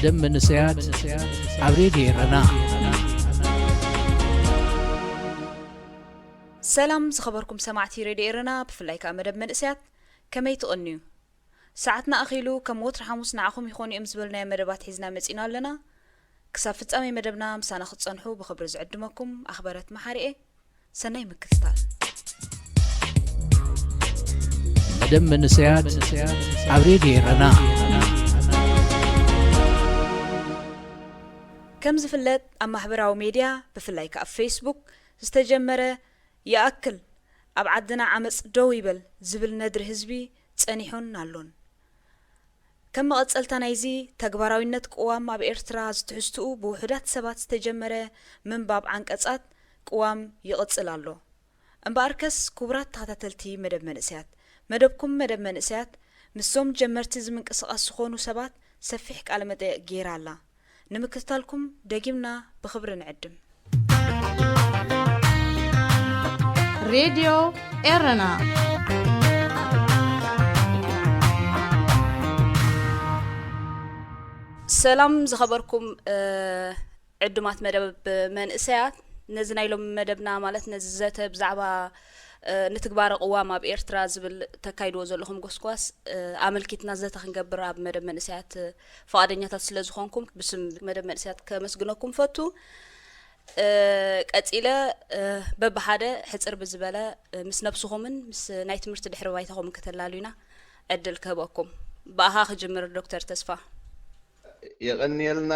ደም መንእሰያት ኣብ ሬድዮ ኤረና። ሰላም ዝኸበርኩም ሰማዕቲ ሬድዮ ኤረና፣ ብፍላይ ከኣ መደብ መንእሰያት፣ ከመይ ትቕንዩ? ሰዓትና ኣኺሉ፣ ከም ወትሪ ሓሙስ ንዓኹም ይኾኑ እዮም ዝበልናዮ መደባት ሒዝና መጺና ኣለና። ክሳብ ፍጻሜ መደብና ምሳና ክትጸንሑ ብኽብሪ ዝዕድመኩም ኣኽበረት መሓሪኤ። ሰናይ ምክትታል። መደብ መንእሰያት ኣብ ሬድዮ ኤረና። ከም ዝፍለጥ ኣብ ማሕበራዊ ሜድያ ብፍላይ ከኣ ኣብ ፌስቡክ ዝተጀመረ ይኣክል ኣብ ዓድና ዓመጽ ደው ይበል ዝብል ነድሪ ህዝቢ ጸኒሑን ኣሎን። ከም መቐጸልታ ናይዚ ተግባራዊነት ቅዋም ኣብ ኤርትራ ዝትሕዝትኡ ብውሑዳት ሰባት ዝተጀመረ ምንባብ ዓንቀጻት ቅዋም ይቕጽል ኣሎ። እምበኣርከስ ክቡራት ተኸታተልቲ መደብ መንእሰያት፣ መደብኩም መደብ መንእሰያት ምስዞም ጀመርቲ እዚ ምንቅስቓስ ዝኾኑ ሰባት ሰፊሕ ቃለ መጠየቕ ገይራ ኣላ። ንምክትታልኩም ደጊምና ብኽብሪ ንዕድም። ሬድዮ ኤረና። ሰላም ዝኸበርኩም ዕዱማት መደብ መንእሰያት፣ ነዚ ናይ ሎሚ መደብና ማለት ነዚ ዘተ ብዛዕባ ንትግባረ ቅዋም ኣብ ኤርትራ ዝብል ተካይድዎ ዘለኹም ጎስጓስ ኣመልኪትና ዘተ ክንገብር ኣብ መደብ መንእሰያት ፍቓደኛታት ስለ ዝኾንኩም ብስም መደብ መንእሰያት ከመስግነኩም ፈቱ። ቀጺለ በብሓደ ሕጽር ብዝበለ ምስ ነብስኹምን ምስ ናይ ትምህርቲ ድሕሪ ባይታኹምን ከተላልዩና ዕድል ክህበኩም። ብኣኻ ክጅምር ዶክተር ተስፋ። የቐንየልና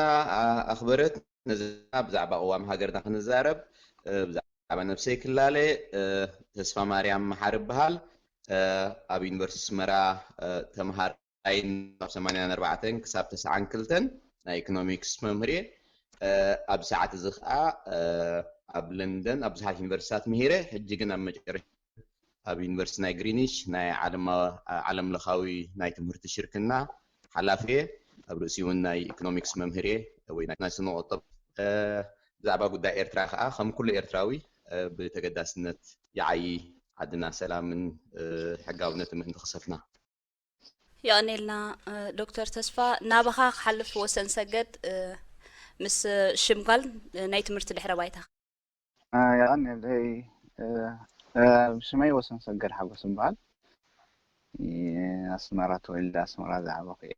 ኣኽበረት። ነዚ ብዛዕባ ቅዋም ሃገርና ክንዛረብ ብዛዕባ ነብሰይ ክላለ። ተስፋ ማርያም መሓሪ እበሃል። ኣብ ዩኒቨርሲቲ ኣስመራ ተምሃራይን ካብ ሰማንያን ኣርባዕተን ክሳብ ተስዓን ክልተን ናይ ኢኮኖሚክስ መምህር እየ። ኣብዚ ሰዓት እዚ ከዓ ኣብ ለንደን ኣብ ብዙሓት ዩኒቨርሲታት ምሂረ፣ ሕጂ ግን ኣብ መጨረሻ ኣብ ዩኒቨርሲቲ ናይ ግሪኒች ናይ ዓለም ለኻዊ ናይ ትምህርቲ ሽርክና ሓላፊ እየ። ኣብ ርእሲ እውን ናይ ኢኮኖሚክስ መምህር እየ ወይ ናይ ስነ ቁጠብ። ብዛዕባ ጉዳይ ኤርትራ ከዓ ከም ኩሉ ኤርትራዊ ብተገዳስነት ይዓዪ። ዓድና ሰላምን ሕጋውነትን ምእንቲ ክሰፍና። የቐኔልና ዶክተር ተስፋ። ናባኻ ክሓልፍ ወሰን ሰገድ ምስ ሽምጋል ናይ ትምህርቲ ድሕረ ባይታ። የቐኔለይ። ሽመይ ወሰን ሰገድ ሓጎስ እበሃል። ኣስመራ ተወሊደ ኣስመራ ዝዓበኹ እየ።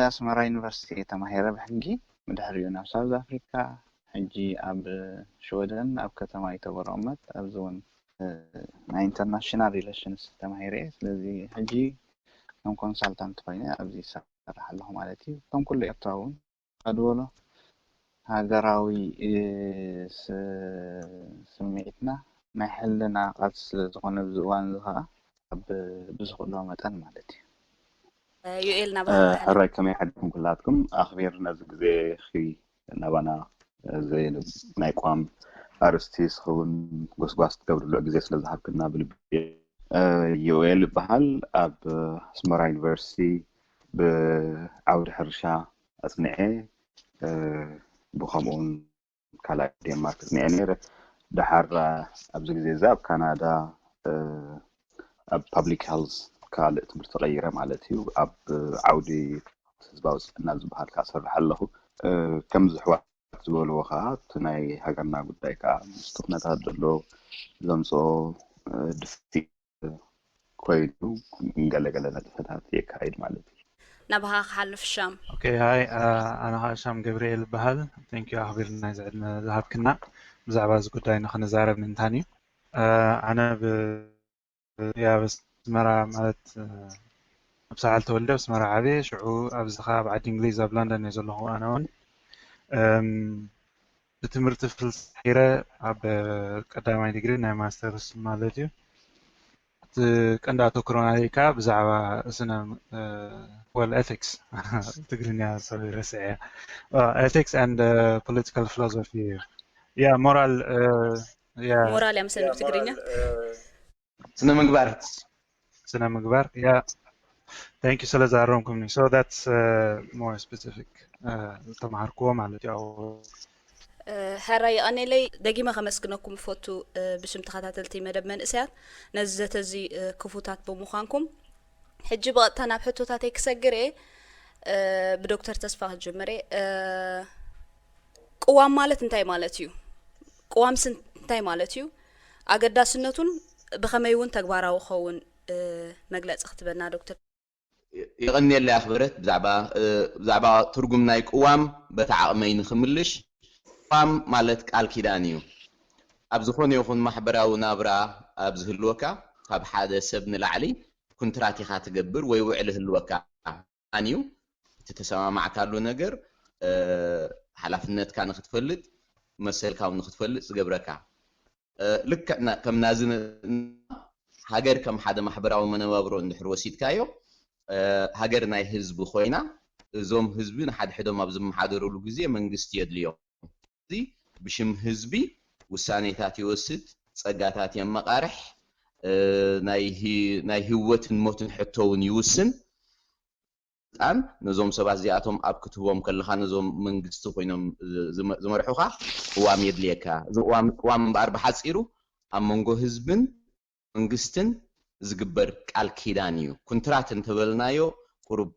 ኣስመራ ዩኒቨርሲቲ እየ ተማሂረ ብሕጊ። ብድሕሪኡ ናብ ሳውዝ ኣፍሪካ፣ ሕጂ ኣብ ሽወደን ኣብ ከተማ ኢተቦሮ እመት ኣብዚ እውን ናይ ኢንተርናሽናል ሪሌሽንስ ተማሂረ እየ። ስለዚ ሕጂ ከም ኮንሳልታንት ኮይነ ኣብዚ ይሰርሕ ኣለኹ ማለት እዩ። ከም ኩሉ ኤርትራዊ እውን ኣድወሎ ሃገራዊ ስምዒትና ናይ ሕልና ቃልሲ ስለ ዝኾነ ኣብዚ እዋን እዚ ከዓ ኣብ ብዝኽእሎ መጠን ማለት እዩ። ዩኤል ናብ ሕራይ ከመይ ሓዲኩም ኩላትኩም ኣኽቢር ነዚ ግዜ ኺ ናባና ናይ ቋም ኣርስቲ ዝኸውን ጎስጓስ ትገብርሉ ግዜ ስለ ዝሃብክና ብልቢ። ዮኤል ይበሃል። ኣብ ኣስመራ ዩኒቨርሲቲ ብዓውዲ ሕርሻ ኣፅኒዐ፣ ብኸምኡ እውን ካልኣይ ዴንማርክ ኣፅኒዐ ነይረ። ደሓር ኣብዚ ግዜ እዚ ኣብ ካናዳ ኣብ ፓብሊክ ሄልዝ ካልእ ትምህርቲ ቀይረ ማለት እዩ። ኣብ ዓውዲ ህዝባዊ ጥዕና ዝበሃል ከዓ እሰርሕ ኣለኹ። ከምዚ ኣሕዋት ዝበልዎ ከዓ እቲ ናይ ሃገርና ጉዳይ ከዓ ምስቲ ኩነታት ዘሎ ዘምፅኦ ድፊት ኮይኑ ገለገለ ነጥፈታት የካይድ ማለት እዩ። ናባኻ ክሓልፍ ሻም። ኦኬ ሃይ፣ ኣነ ከዓ ሻም ገብርኤል ይበሃል። ቴንኪዩ ኣኽቢርና እዚ ዕድመ ዝሃብክና ብዛዕባ እዚ ጉዳይ ንክንዛረብ ምእንታን እዩ። ኣነ ብ ያ ኣብ ኣስመራ ማለት ኣብ ሳሕል ተወልደ ኣብ ኣስመራ ዓብየ ሽዑ ኣብዚ ከዓ ኣብ ዓዲ እንግሊዝ ኣብ ሎንደን እየ ዘለኹ ኣነ እውን ብትምህርቲ ፍልስሒረ ኣብ ቀዳማይ ዲግሪ ናይ ማስተርስ ማለት እዩ። እቲ ቀንዲ ኣተኩሮ ናተይ ከዓ ብዛዕባ ስነ ወል ኤቲክስ ትግርኛ ሰሪ ረስዐ ኤቲክስ and political philosophy እዩ። ያ ሞራል ያ ሞራል እያ መሰለኒ ብትግርኛ ስነ ምግባር ስነ ምግባር ያ thank you ስለ ዝኣረምኩምኒ so that's more specific ዝተምሃርክዎ ማለት እዩ። ሕራይ የቐኔለይ። ደጊመ ከመስግነኩም እፈቱ ብሽም ተኸታተልቲ መደብ መንእሰያት ነዚ ዘተ እዚ ክፉታት ብምዃንኩም። ሕጂ ብቐጥታ ናብ ሕቶታተይ ክሰግር እየ። ብዶክተር ተስፋ ክጅምር እየ። ቅዋም ማለት እንታይ ማለት እዩ? ቅዋምስ እንታይ ማለት እዩ? ኣገዳስነቱን ብኸመይ እውን ተግባራዊ ክኸውን መግለፂ ክትበና ዶክተር። የቐንየለይ ኣኽብረት። ብዛዕባ ትርጉም ናይ ቅዋም በታ ዓቕመይ ንኽምልሽ፣ ቅዋም ማለት ቃል ኪዳን እዩ። ኣብ ዝኾነ ይኹን ማሕበራዊ ናብራ ኣብ ዝህልወካ፣ ካብ ሓደ ሰብ ንላዕሊ ኩንትራት ኢኻ ትገብር ወይ ውዕል ይህልወካ እዩ። እቲ ተሰማማዕካሉ ነገር ሓላፍነትካ ንክትፈልጥ፣ መሰልካ እውን ንክትፈልጥ ዝገብረካ። ልክዕ ከም ናዚ ሃገር ከም ሓደ ማሕበራዊ መነባብሮ እንድሕር ወሲድካዮ፣ ሃገር ናይ ህዝቢ ኮይና፣ እዞም ህዝቢ ንሓድሕዶም ኣብ ዝመሓደርሉ ግዜ መንግስቲ የድልዮም። እዚ ብሽም ህዝቢ ውሳኔታት ይወስድ፣ ጸጋታት የመቓርሕ፣ ናይ ህይወትን ሞትን ሕቶ እውን ይውስን። ስልጣን ነዞም ሰባት እዚኣቶም ኣብ ክትህቦም ከለኻ፣ ነዞም መንግስቲ ኮይኖም ዝመርሑኻ ቅዋም የድልየካ። እዚ ቅዋም እምበኣር ብሓፂሩ ኣብ መንጎ ህዝብን መንግስትን ዝግበር ቃል ኪዳን እዩ። ኩንትራት እንተበልናዮ ቁሩብ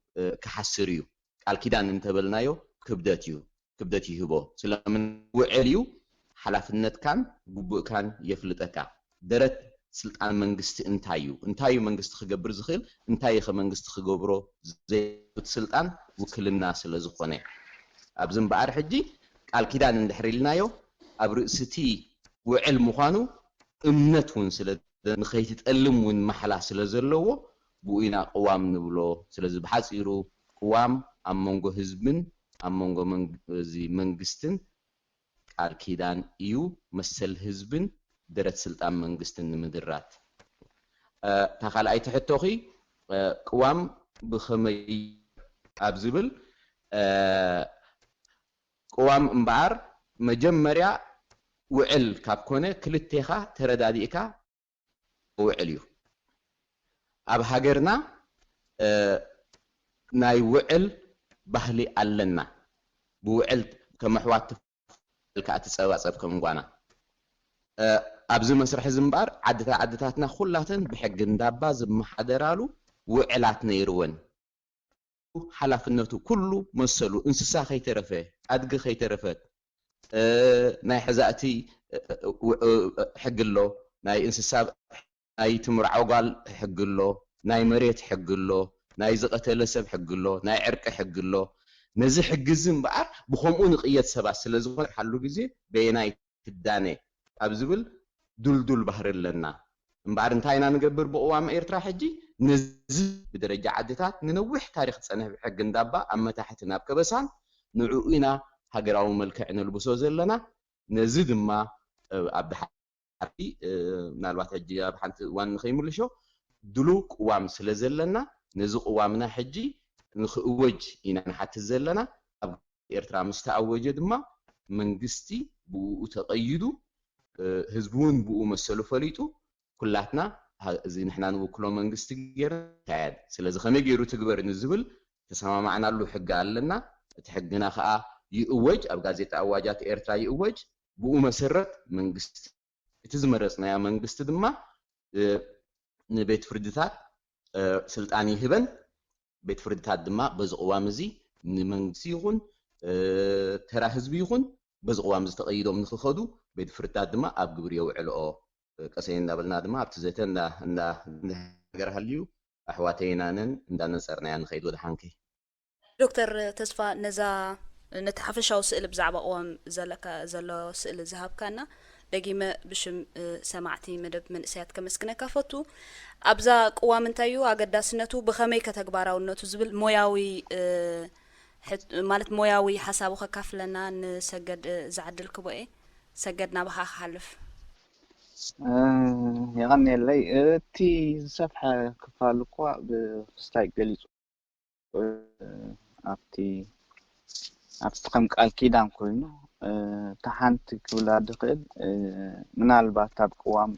ክሓስር እዩ። ቃል ኪዳን እንተበልናዮ ክብደት እዩ፣ ክብደት ይህቦ። ስለምን ውዕል እዩ፣ ሓላፍነትካን ግቡእካን የፍልጠካ። ደረት ስልጣን መንግስቲ እንታይ እዩ? እንታይ እዩ መንግስቲ ክገብር ዝኽእል? እንታይ ከ መንግስቲ ክገብሮ ዘይብሉ ስልጣን ውክልና ስለ ዝኾነ። ኣብዚ እምበኣር ሕጂ ቃል ኪዳን እንድሕር ኢልናዮ ኣብ ርእሲ እቲ ውዕል ምዃኑ እምነት እውን ስለ ንኸይትጠልም እውን ማሕላ ስለ ዘለዎ ብኡ ኢና ቅዋም ንብሎ። ስለዚ ብሓፂሩ ቅዋም ኣብ መንጎ ህዝብን ኣብ መንጎ እዚ መንግስትን ቃል ኪዳን እዩ፣ መሰል ህዝብን ደረት ስልጣን መንግስትን ንምድራት። እታ ካልኣይቲ ሕቶኺ ቅዋም ብኸመይ ኣብ ዝብል፣ ቅዋም እምበኣር መጀመርያ ውዕል ካብ ኮነ ክልቴኻ ተረዳዲእካ ውዕል እዩ። ኣብ ሃገርና ናይ ውዕል ባህሊ ኣለና። ብውዕል ከም ኣሕዋት ትፈልካ ትጸባጸብ ከም ጓና። ኣብዚ መስርሕ እዚ እምበኣር ዓድታ ዓድታትና ኩላተን ብሕጊ እንዳባ ዝመሓደራሉ ውዕላት ነይርወን። ሓላፍነቱ ኩሉ መሰሉ እንስሳ ከይተረፈ ኣድጊ ከይተረፈት ናይ ሕዛእቲ ሕጊ ኣሎ፣ ናይ እንስሳ ናይ ትምርዓው ጓል ሕጊ ኣሎ፣ ናይ መሬት ሕጊ ኣሎ፣ ናይ ዝቐተለ ሰብ ሕጊ ኣሎ፣ ናይ ዕርቂ ሕጊ ኣሎ። ነዚ ሕጊ እዚ እምበኣር ብኸምኡ ንቕየድ ሰባት ስለ ዝኾነ ሓሉ ግዜ በየናይ ትዳነ ኣብ ዝብል ዱልዱል ባህሪ ኣለና። እምበኣር እንታይ ኢና ንገብር ብቕዋም ኤርትራ ሕጂ? ነዚ ብደረጃ ዓድታት ንነዊሕ ታሪኽ ዝጸንሕ ብሕጊ እንዳባ ኣብ መታሕቲ ናብ ከበሳን ንዕኡ ኢና ሃገራዊ መልክዕ ነልብሶ ዘለና። ነዚ ድማ ኣብ ድሓርቲ ምናልባት ሕጂ ኣብ ሓንቲ እዋን ንኸይምልሾ ድሉው ቅዋም ስለ ዘለና ነዚ ቅዋምና ሕጂ ንኽእወጅ ኢና ንሓትት ዘለና። ኣብ ኤርትራ ምስ ተኣወጀ ድማ መንግስቲ ብኡ ተቐይዱ ህዝቢ እውን ብኡ መሰሉ ፈሊጡ ኩላትና እዚ ንሕና ንውክሎ መንግስቲ ገይርና ይካየድ። ስለዚ ከመይ ገይሩ ትግበር ንዝብል ተሰማማዕናሉ ሕጊ ኣለና። እቲ ሕግና ከዓ ይእወጅ፣ ኣብ ጋዜጣ ኣዋጃት ኤርትራ ይእወጅ። ብኡ መሰረት መንግስቲ እቲ ዝመረፅናዮ መንግስቲ ድማ ንቤት ፍርድታት ስልጣን ይህበን። ቤት ፍርድታት ድማ በዚ ቅዋም እዚ ንመንግስቲ ይኹን ተራ ህዝቢ ይኹን በዚ ቅዋም እዚ ተቐይዶም ንክኸዱ ቤት ፍርድታት ድማ ኣብ ግብሪ የውዕልኦ። ቀሰይ እንዳበልና ድማ ኣብቲ ዘተ እንዳ እንዳ እንዳ ነገር ሃልዩ ኣሕዋተይን ኣነን እንዳነፀርናያ ንኸይድ ወደ ሓንከይ። ዶክተር ተስፋ ነዛ ነቲ ሓፈሻዊ ስእሊ ብዛዕባ ቅዋም ዘለካ ዘሎ ስእሊ ዝሃብካና ደጊመ ብሽም ሰማዕቲ መደብ መንእሰያት ከመስግነካ ፈቱ። ኣብዛ ቅዋም እንታይ እዩ ኣገዳስነቱ ብኸመይ ከተግባራውነቱ ዝብል ሞያዊ ማለት ሞያዊ ሓሳቡ ከካፍለና ንሰገድ ዝዓድል ክቦ እየ። ሰገድ ናባኻ ክሓልፍ። የቐንየለይ። እቲ ዝሰፍሐ ክፋል እኳ ብክስታይ ገሊጹ ኣብቲ ኣብቲ ከም ቃል ኪዳን ኮይኑ እታ ሓንቲ ክብላ ድኽእል ምናልባት ኣብ ቅዋም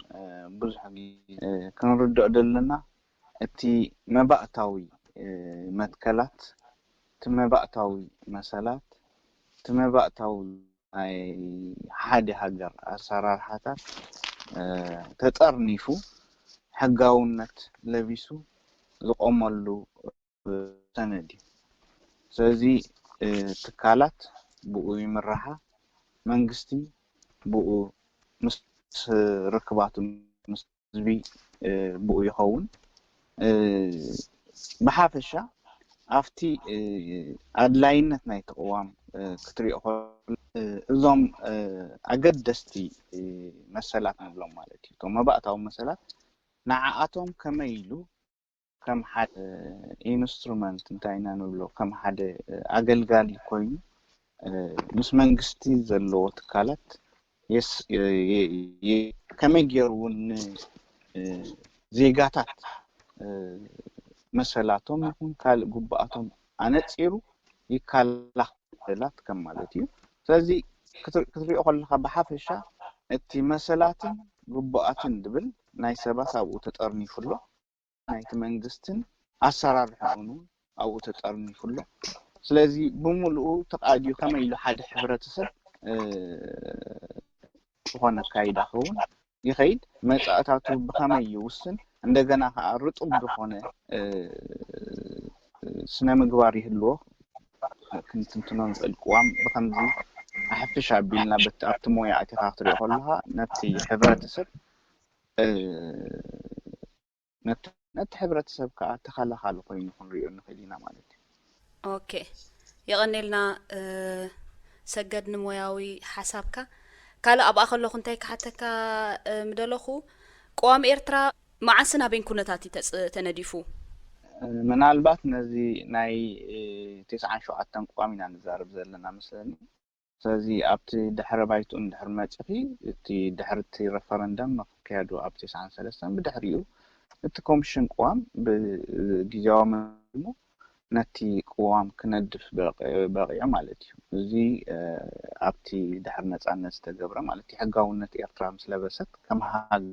ብዙሕ ግዜ ክንርድኦ ዘለና እቲ መባእታዊ መትከላት እቲ መባእታዊ መሰላት እቲ መባእታዊ ናይ ሓደ ሃገር ኣሰራርሓታት ተጠርኒፉ ሕጋውነት ለቢሱ ዝቆመሉ ሰነድ እዩ። ስለዚ ትካላት ብኡ ይምርሓ፣ መንግስቲ ብኡ ምስ ርክባቱ ምስ ህዝቢ ብኡ ይኸውን። ብሓፈሻ ኣብቲ ኣድላይነት ናይቲ ቅዋም ክትሪኦ ከሎ እዞም ኣገደስቲ መሰላት ንብሎም ማለት እዩ። እቶም መባእታዊ መሰላት ንዓኣቶም ከመይ ኢሉ ከም ሓደ ኢንስትሩመንት እንታይ ኢና ንብሎ ከም ሓደ ኣገልጋሊ ኮይኑ ምስ መንግስቲ ዘለዎ ትካላት ከመይ ገይሩ እውን ዜጋታት መሰላቶም ይኹን ካልእ ግቡኣቶም ኣነፂሩ ይከላኸላት ከም ማለት እዩ። ስለዚ ክትሪኦ ከለካ ብሓፈሻ እቲ መሰላትን ግቡኣትን ዝብል ናይ ሰባት ኣብኡ ተጠርኒፉ ኣሎ። ናይቲ መንግስትን ኣሰራርሕኡን እውን ኣብኡ ተጠርኒፉ ኣሎ። ስለዚ ብምሉኡ ተቓዲዩ ከመይ ኢሉ ሓደ ሕብረተሰብ ዝኾነ ኣካይዳ ክኸውን ይኸይድ፣ መጻእታቱ ብኸመይ ይውስን፣ እንደገና ከዓ ርጡብ ዝኾነ ስነ ምግባር ይህልዎ። ክንትንትኖ ንኽእል ቅዋም ብኸምዚ ኣሕፍሽ ኣቢልና ኣብቲ ሞያ ኣቲኻ ክትሪኦ ከለኻ ነቲ ሕብረተሰብ ነቲ ሕብረተሰብ ከዓ ተኸላኻሊ ኮይኑ ክንሪኦ ንኽእል ኢና ማለት እዩ። ኦኬ፣ የቐኔልና ሰገድ ንሞያዊ ሓሳብካ። ካልእ ኣብኣ ከለኹ እንታይ ክሓተካ ምደለኹ፣ ቅዋም ኤርትራ መዓስን ኣበይን ኩነታት እዩ ተነዲፉ? ምናልባት ነዚ ናይ ተስዓን ሸውዓተን ቅዋም ኢና ንዛረብ ዘለና መስለኒ። ስለዚ ኣብቲ ድሕረ ባይትኡ እንድሕር መጺኺ፣ እቲ ድሕሪ እቲ ረፈረንደም ምክያዱ ኣብ ተስዓን ሰለስተን ብድሕሪኡ እቲ ኮምሽን ቅዋም ብግዝያዊ መንግስቲ ነቲ ቅዋም ክነድፍ በቒዑ ማለት እዩ። እዚ ኣብቲ ድሕሪ ነጻነት ዝተገብረ ማለት እዩ። ሕጋውነት ኤርትራ ምስ ለበሰት ከም ሃገር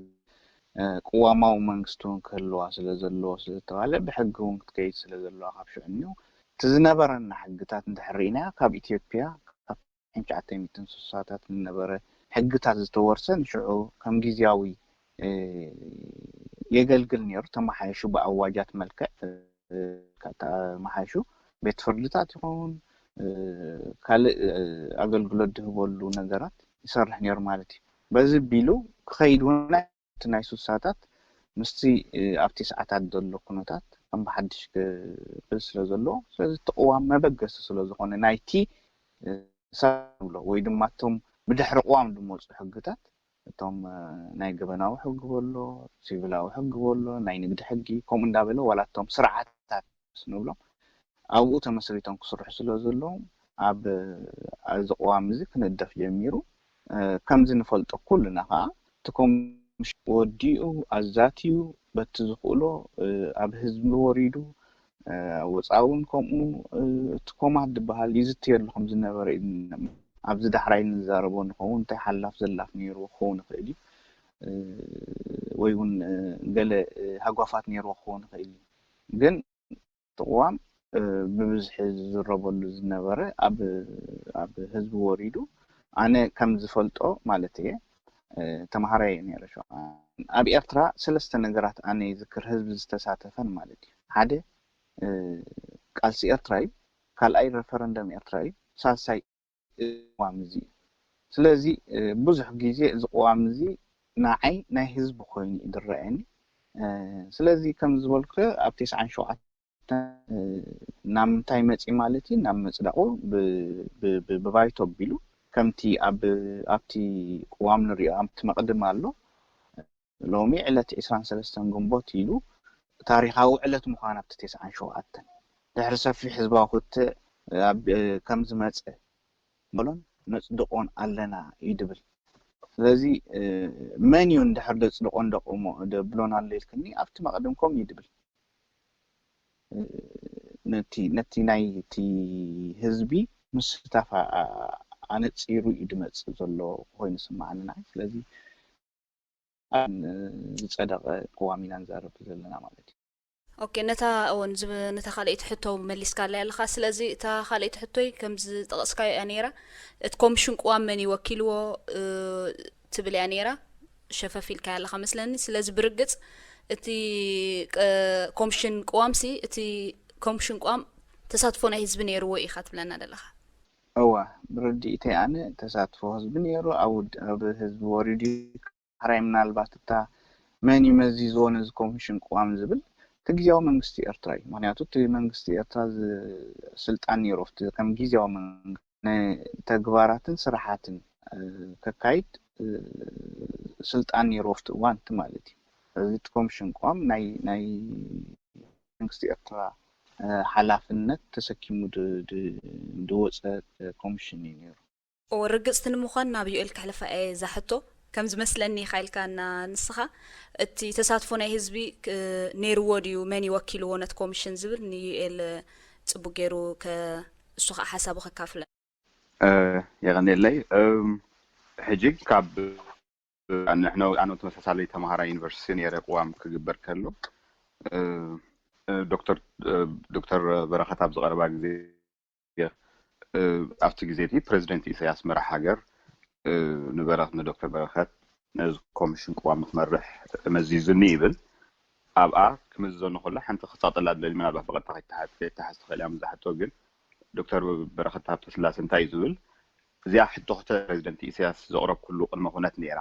ቅዋማዊ መንግስቲ እውን ክህልዋ ስለ ዘለዎ ስለ ዝተባህለ ብሕጊ እውን ክትከይድ ስለ ዘለዋ ካብ ሽዑ እኒኦ እቲ ዝነበረና ሕግታት እንድሕር ርኢናዮ ካብ ኢትዮጵያ ካብ ሽሕን ትሽዓተ ሚእትን ስሳታት ዝነበረ ሕግታት ዝተወርሰ ንሽዑ ከም ግዝያዊ የገልግል ነይሩ። ተመሓየሹ ብኣዋጃት መልክዕ ተመሓየሹ ቤት ፍርድታት ይኸውን ካልእ ኣገልግሎት ዝህበሉ ነገራት ይሰርሕ ነይሩ ማለት እዩ። በዚ ቢሉ ክኸይድ እውን እቲ ናይ ሱሳታት ምስቲ ኣብቲ ሰዓታት ዘሎ ኩነታት ከም ብሓድሽ ክብል ስለ ዘለዎ ስለዚ እቲ ቅዋም መበገሲ ስለ ዝኾነ ናይቲ ንብሎ ወይ ድማ እቶም ብድሕሪ ቅዋም ዝመፁ ሕግታት እቶም ናይ ገበናዊ ሕጊ በሎ፣ ሲቪላዊ ሕጊ በሎ፣ ናይ ንግዲ ሕጊ ከምኡ እንዳበለ ዋላ እቶም ስርዓታት ንብሎም ኣብኡ ተመስሪቶም ክስርሑ ስለ ዘለዎም ኣብ እዚ ቅዋም እዚ ክንእደፍ ጀሚሩ። ከምዚ ንፈልጦ ኩልና ከዓ እቲ ኮሚሽን ወዲኡ ኣዛትዩ በቲ ዝኽእሎ ኣብ ህዝቢ ወሪዱ ወፃኢ እውን ከምኡ እቲ ኮማት ዝበሃል ይዝትየሉ ከም ዝነበረ እዩ ዝነም ኣብዚ ዳሕራይ ንዛረቦ ንኸውን እንታይ ሓላፍ ዘላፍ ነይርዎ ክኸውን ይኽእል እዩ ወይ እውን ገለ ሃጓፋት ነይርዎ ክኸውን ይኽእል እዩ ግን እቲ ቅዋም ብብዝሒ ዝዝረበሉ ዝነበረ ኣብ ህዝቢ ወሪዱ ኣነ ከም ዝፈልጦ ማለት እየ ተምሃራይ እየ ነይረ ሸውዓን ኣብ ኤርትራ ሰለስተ ነገራት ኣነ ይዝክር ህዝቢ ዝተሳተፈን ማለት እዩ ሓደ ቃልሲ ኤርትራ እዩ ካልኣይ ረፈረንደም ኤርትራ እዩ ሳልሳይ ቅዋም እዚ እዩ ስለዚ ብዙሕ ግዜ እዚ ቅዋም እዚ ንዓይ ናይ ህዝቢ ኮይኑ እዩ ዝረኣየኒ ስለዚ ከም ዝበልኩ ኣብ ተስዓን ሸውዓተን ናብ ምንታይ መፂ ማለት እዩ ናብ ምፅዳቑ ብባይቶ ኣቢሉ ከምቲ ኣብቲ ቅዋም ንሪኦ ኣብቲ መቕድም ኣሎ ሎሚ ዕለት ዕስራን ሰለስተን ግንቦት ኢሉ ታሪኻዊ ዕለት ምዃን ኣብቲ ተስዓን ሸውዓተን ድሕሪ ሰፊሕ ህዝባዊ ክትዕ ከም ዝመፀ በሎን ነፅድቆን ኣለና እዩ ድብል ስለዚ መን እዩ እንድሕር ደፅድቆን ደቅሞ ደብሎን ኣሎ ኢልክኒ ኣብቲ መቕድም ከምኡ እዩ ድብል ነቲ ነቲ ናይ እቲ ህዝቢ ምስታፍ ኣነፂሩ እዩ ድመፅእ ዘሎ ኮይኑ ስማዓኒ ንዓይ ስለዚ ዝፀደቐ ቅዋም ኢና ንዛረብ ዘለና ማለት እዩ። ኦኬ ነታ እውን ነታ ካልኣይቲ ሕቶ መሊስካለይ ኣለኻ። ስለዚ እታ ካልኣይቲ ሕቶይ ከምዚ ዝጠቐስካዮ እያ ነይራ። እቲ ኮሚሽን ቅዋም መን እዩ ወኪልዎ ትብል እያ ነይራ። ሸፈፍ ኢልካያ ኣለኻ መስለኒ። ስለዚ ብርግፅ እቲ ኮሚሽን ቅዋምሲ እቲ ኮሚሽን ቅዋም ተሳትፎ ናይ ህዝቢ ነይርዎ ኢኻ ትብለና ዘለኻ? እዋ፣ ብርድኢተይ ኣነ ተሳትፎ ህዝቢ ነይሩ። ኣብ ውድ- ኣብ ህዝቢ ወሪዱ እዩ። ሕራይ ምናልባት እታ መን እዩ መዚዝዎ ነዚ ኮሚሽን ቅዋም ዝብል እቲ ግዜያዊ መንግስቲ ኤርትራ እዩ። ምክንያቱ እቲ መንግስቲ ኤርትራ ዝ- ስልጣን ነይሩ ኣብቲ ከም ግዜያዊ መንግስቲ ንተግባራትን ስራሓትን እ፣ ከካይድ እ፣ ስልጣን ነይሩ ኣብቲ እዋን እቲ ማለት እዩ። እዚ እቲ ኮሚሽን ቅዋም ናይ ናይ መንግስቲ ኤርትራ እ፣ ሓላፍነት ተሰኪሙ ድ- ድ- ዝወፀ ኮሚሽን እዩ ነይሩ። ርግፅቲ ንምዃን ናብ ዩኤል ከሕልፋ እየ እዛ ሕቶ። ከም ዝመስለኒ ኢኻ ኢልካና ንስኻ፣ እቲ ተሳትፎ ናይ ህዝቢ ክ- ነይርዎ ድዩ፣ መን ይወኪልዎ ነቲ ኮሚሽን ዝብል ንዩኤል ፅቡቅ ገይሩ ከ እሱ ከዓ ሓሳቡ ከካፍለ። የቐኔለይ። ሕጂ ካብ ንሕነ ኣነ ተመሳሳሊ ተምሃራይ ዩኒቨርሲቲ ነይረ ቅዋም ክግበር ከሎ ዶክተር ዶክተር በረኸት ኣብ ዝቐረባ ግዜ ኣብቲ ግዜ እቲ ፕሬዚደንት ኢሳያስ መራሕ ሃገር ንበረኽ ንዶክተር በረኸት ነዚ ኮሚሽን ቅዋም ንክመርሕ መዚዙኒ ይብል። ኣብኣ ክምዘኑ ከሎ ሓንቲ ክጻጠላ ደሊ ምናልባት ብቐጥታ ከይተሓዝ ትኽእል እያ ምዛሕቶ ግን ዶክተር በረኸት ሃብተስላሴ እንታይ እዩ ዝብል እዚኣ ሕቶ ክተ ፕሬዚደንት ኢሳያስ ዘቕረብኩሉ ቅድመ ኩነት ነይራ።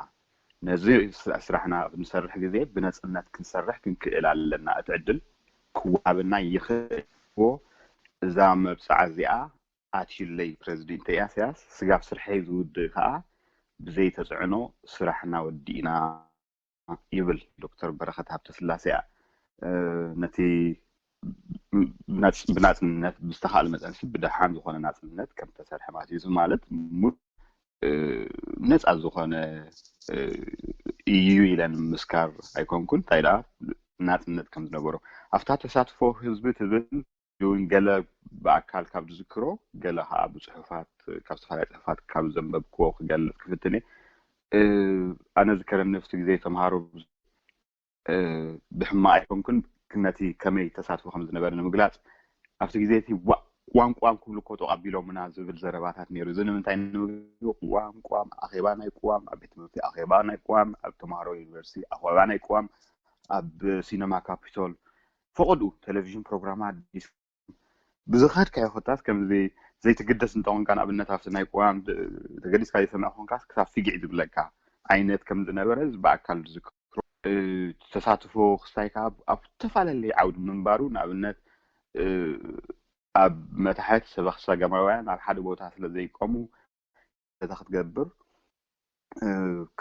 ነዚ ስራሕና ኣብ ንሰርሕ ግዜ ብነፅነት ክንሰርሕ ክንክእል ኣለና። እቲ ዕድል ክወሃበና ይኽእል እዎ እዛ መብፅዓ እዚኣ ኣትዩለይ ፕረዚደንት ኢሳያስ ስጋብ ስርሐይ ዝውድእ ከዓ ብዘይ ተፅዕኖ ስራሕና ወዲእና ይብል ዶክተር በረኸት ሃብተስላሴ ነቲ ብናፅነት ብዝተኻእለ መጠን ብደሓን ዝኾነ ናፅነት ከም ተሰርሐ ማለት እዩ። እዚ ማለት ነፃ ዝኾነ እዩ ኢለን ምስካር ኣይኮንኩን እንታይ ደኣ ናፅነት ከም ዝነበሮ ኣብታ ተሳትፎ ህዝቢ ትብል እውን ገለ ብኣካል ካብ ዝዝክሮ ገለ ከዓ ብፅሑፋት ካብ ዝተፈላለዩ ፅሑፋት ካብ ዘንበብክዎ ክገልፅ ክፍትን እየ። ኣነ ዝከረኒ ኣብቲ ግዜ ተምሃሮ ብሕማቕ ኣይኮንኩን ነቲ ከመይ ተሳትፎ ከም ዝነበረ ንምግላፅ ኣብቲ ግዜ እቲ ዋም ቋም ክብሉ እኮ ተቐቢሎምና ዝብል ዘረባታት ነይሩ። እዚ ንምንታይ ንምግቢ ዋም ቋም ኣኼባ ናይ ቅዋም ኣብ ቤት ትምህርቲ ኣኼባ ናይ ቅዋም ኣብ ተምሃሮ ዩኒቨርሲቲ ኣኼባ ናይ ቅዋም ኣብ ሲነማ ካፒቶል ፈቐድኡ ቴሌቪዥን ፕሮግራማት ብዝኸድካዮ ኮታስ ከም ዘይትግደስ እንተኾንካ ንኣብነት ኣብቲ ናይ ቅዋም ተገዲስካ ዘይሰምዕ ኮንካስ ክሳብ ፊግዒ ዝብለካ ዓይነት ከም ዝነበረ እዚ ብኣካል ዝዝክሮ ተሳትፎ ክስታይ ከዓ ኣብ ዝተፈላለየ ዓውዲ ምንባሩ ንኣብነት ኣብ መታሕት ሰበኽ ሰገማውያን ኣብ ሓደ ቦታ ስለ ዘይቆሙ ነታ ክትገብር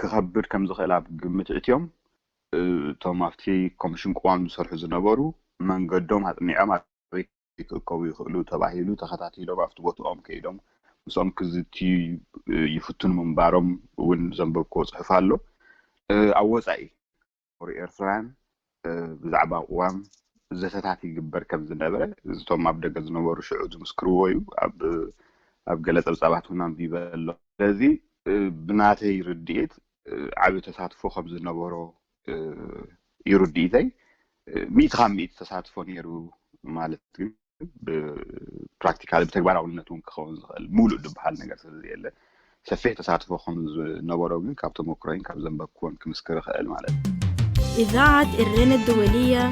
ክኸብድ ከም ዝኽእል ኣብ ግምት እትዮም እቶም ኣብቲ ኮሚሽን ቅዋም ዝሰርሑ ዝነበሩ መንገዶም ኣፅኒዖም ኣበይ ክእከቡ ይኽእሉ ተባሂሉ ተኸታቲሎም ኣብቲ ቦትኦም ከይዶም ምስኦም ክዝትዩ ይፍትኑ ምንባሮም እውን ዘንበብክዎ ፅሑፍ ኣሎ። ኣብ ወፃኢ ሩ ኤርትራውያን ብዛዕባ ቅዋም ዘተታት ይግበር ከም ዝነበረ እቶም ኣብ ደገ ዝነበሩ ሽዑ ዝምስክርዎ እዩ። ኣብ ገለ ፀብፃባት እውን ኣንቢበ ኣሎ። ስለዚ ብናተይ ርድኢት ዓብዪ ተሳትፎ ከም ዝነበሮ እዩ ርድኢተይ። ሚእቲ ካብ ሚእቲ ተሳትፎ ነይሩ ማለት ግን ብፕራክቲካሊ ብተግባራውነት እውን ክኸውን ዝኽእል ሙሉእ ዝበሃል ነገር ስለ ዘየለ ሰፊሕ ተሳትፎ ከም ዝነበሮ ግን ካብ ተመክሮይን ካብ ዘንበብክዎን ክምስክር ይኽእል ማለት እዩ። إذاعة إرينا الدولية،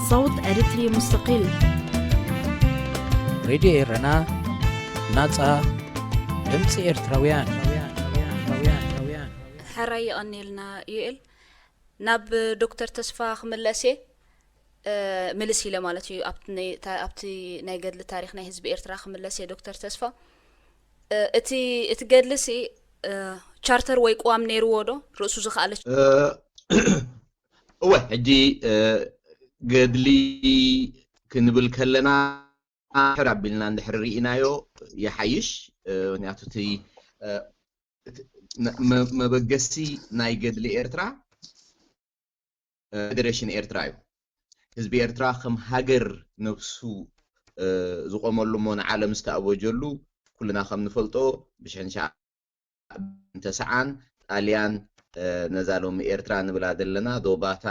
صوت أريتري مستقل. ሬድዮ ኤረና ናጻ ድምፂ ኤርትራውያን። ሕራይ የቐንየልና ዩኤል። ናብ ዶክተር ተስፋ ክምለስ እየ። ምልስ ኢለ ማለት እዩ ኣብቲ ናይ ገድሊ ታሪክ ናይ ህዝቢ ኤርትራ ክምለስ እየ ዶክተር ተስፋ። እቲ እቲ ገድሊ ሲ ቻርተር ወይ ቅዋም ነይርዎ ዶ ርእሱ ዝኸኣለ? እወ ሕጂ ገድሊ ክንብል ከለና ሕር ኣቢልና እንድሕር ርኢናዮ ይሓይሽ። ምክንያቱ እቲ መበገሲ ናይ ገድሊ ኤርትራ ፌደሬሽን ኤርትራ እዩ። ህዝቢ ኤርትራ ከም ሃገር ነብሱ ዝቆመሉ እሞ ንዓለም ዝተኣወጀሉ ኩልና ከም ንፈልጦ ብሽሕን ተሰዓን ጣልያን ነዛ ሎሚ ኤርትራ ንብላ ዘለና ዶባታ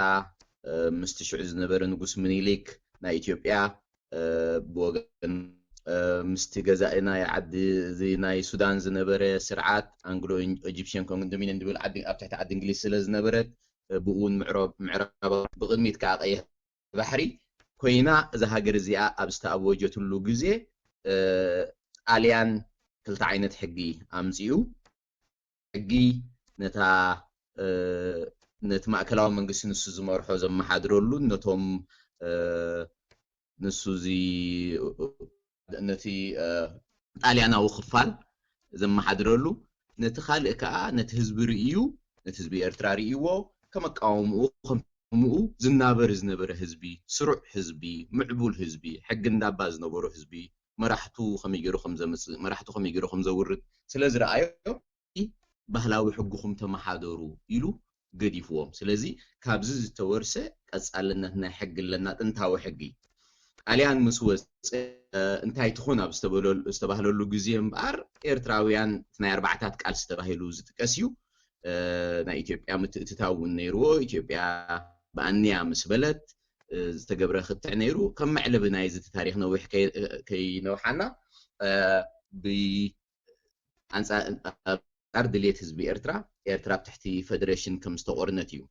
ምስቲ ሽዑ ዝነበረ ንጉስ ምኒሊክ ናይ ኢትዮጵያ ብወገን ምስቲ ገዛኢ ናይ ዓዲ እዚ ናይ ሱዳን ዝነበረ ስርዓት ኣንግሎ ኢጅፕሽን ኮንዶሚኒየም ዝብል ዓዲ ኣብ ትሕቲ ዓዲ እንግሊዝ ስለ ዝነበረት ብእውን ምዕራብ ብቕድሚት ከዓ ቀይሕ ባሕሪ ኮይና እዛ ሃገር እዚኣ ኣብ ዝተኣወጀትሉ ግዜ ጣልያን ክልተ ዓይነት ሕጊ ኣምፂኡ። ሕጊ ነታ ነቲ ማእከላዊ መንግስቲ ንሱ ዝመርሖ ዘመሓድረሉን ነቶም ንሱ ነቲ ጣልያናዊ ክፋል ዘመሓድረሉ፣ ነቲ ካልእ ከዓ ነቲ ህዝቢ ርእዩ፣ ነቲ ህዝቢ ኤርትራ ርእይዎ፣ ከም ኣቃውምኡ ከምኡ ዝናበር ዝነበረ ህዝቢ፣ ስሩዕ ህዝቢ፣ ምዕቡል ህዝቢ፣ ሕጊ እንዳባ ዝነበሮ ህዝቢ፣ መራሕቱ ከመይ ገይሩ ከም ዘምጽእ፣ መራሕቱ ከመይ ገይሩ ከም ዘውርድ ስለ ዝረኣዮ፣ ባህላዊ ሕግኹም ተመሓደሩ ኢሉ ገዲፍዎም። ስለዚ ካብዚ ዝተወርሰ ቀጻልነት ናይ ሕጊ ኣለና፣ ጥንታዊ ሕጊ። ጣልያን ምስ ወፀ እንታይ ትኹን ኣብ ዝተባህለሉ ግዜ እምበኣር ኤርትራውያን እቲ ናይ ኣርባዕታት ቃልሲ ተባሂሉ ዝጥቀስ እዩ። ናይ ኢትዮጵያ ምትእትታው እውን ነይርዎ። ኢትዮጵያ ብኣንያ ምስ በለት ዝተገብረ ክትዕ ነይሩ። ከም መዕለቢ ናይዚ እቲ ታሪኽ ነዊሕ ከይነውሓና፣ ኣንጻር ድልየት ህዝቢ ኤርትራ፣ ኤርትራ ኣብ ትሕቲ ፈደሬሽን ከም ዝተቖርነት እዩ።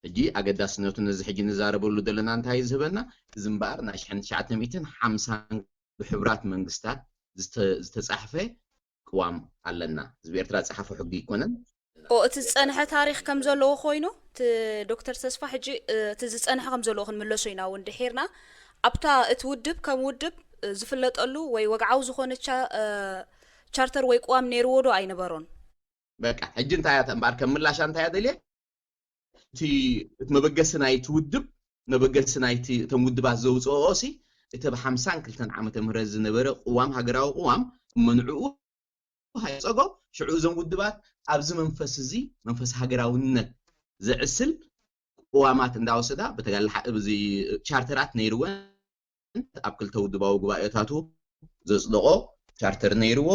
ሕጂ ኣገዳስነቱ ነዚ ሕጂ ንዛረበሉ ዘለና እንታይ እዩ ዝህበና? እዚ እምበኣር ናይ ሽሕን ትሽዓተ ሚእትን ሓምሳን ብሕቡራት መንግስታት ዝተጻሕፈ ቅዋም ኣለና። ህዝቢ ኤርትራ ዝጸሓፎ ሕጊ ኣይኮነን። እቲ ዝጸንሐ ታሪኽ ከም ዘለዎ ኮይኑ፣ እቲ ዶክተር ተስፋ ሕጂ እቲ ዝጸንሐ ከም ዘለዎ ክንምለሶ ኢና እውን ድሒርና። ኣብታ እቲ ውድብ ከም ውድብ ዝፍለጠሉ ወይ ወግዓዊ ዝኾነ ቻርተር ወይ ቅዋም ነይርዎ ዶ ኣይነበሮን? በቃ ሕጂ እንታይ እያ እምበኣር ከም ምላሻ እንታይ እያ ደልየ እቲ እቲ መበገሲ ናይቲ ውድብ መበገሲ ናይቲ እቶም ውድባት ዘውፅኦ ሲ እቲ ብ ሓምሳን ክልተን ዓመተ ምህረት ዝነበረ ቅዋም ሃገራዊ ቅዋም እመንዕኡ ሃይፀጎ ሽዑ እዞም ውድባት ኣብዚ መንፈስ እዚ መንፈስ ሃገራውነት ዘዕስል ቅዋማት እንዳወሰዳ ብተጋላሓ እዚ ቻርተራት ነይርወን ኣብ ክልተ ውድባዊ ጉባኤታቱ ዘጽደቆ ቻርተር ነይርዎ።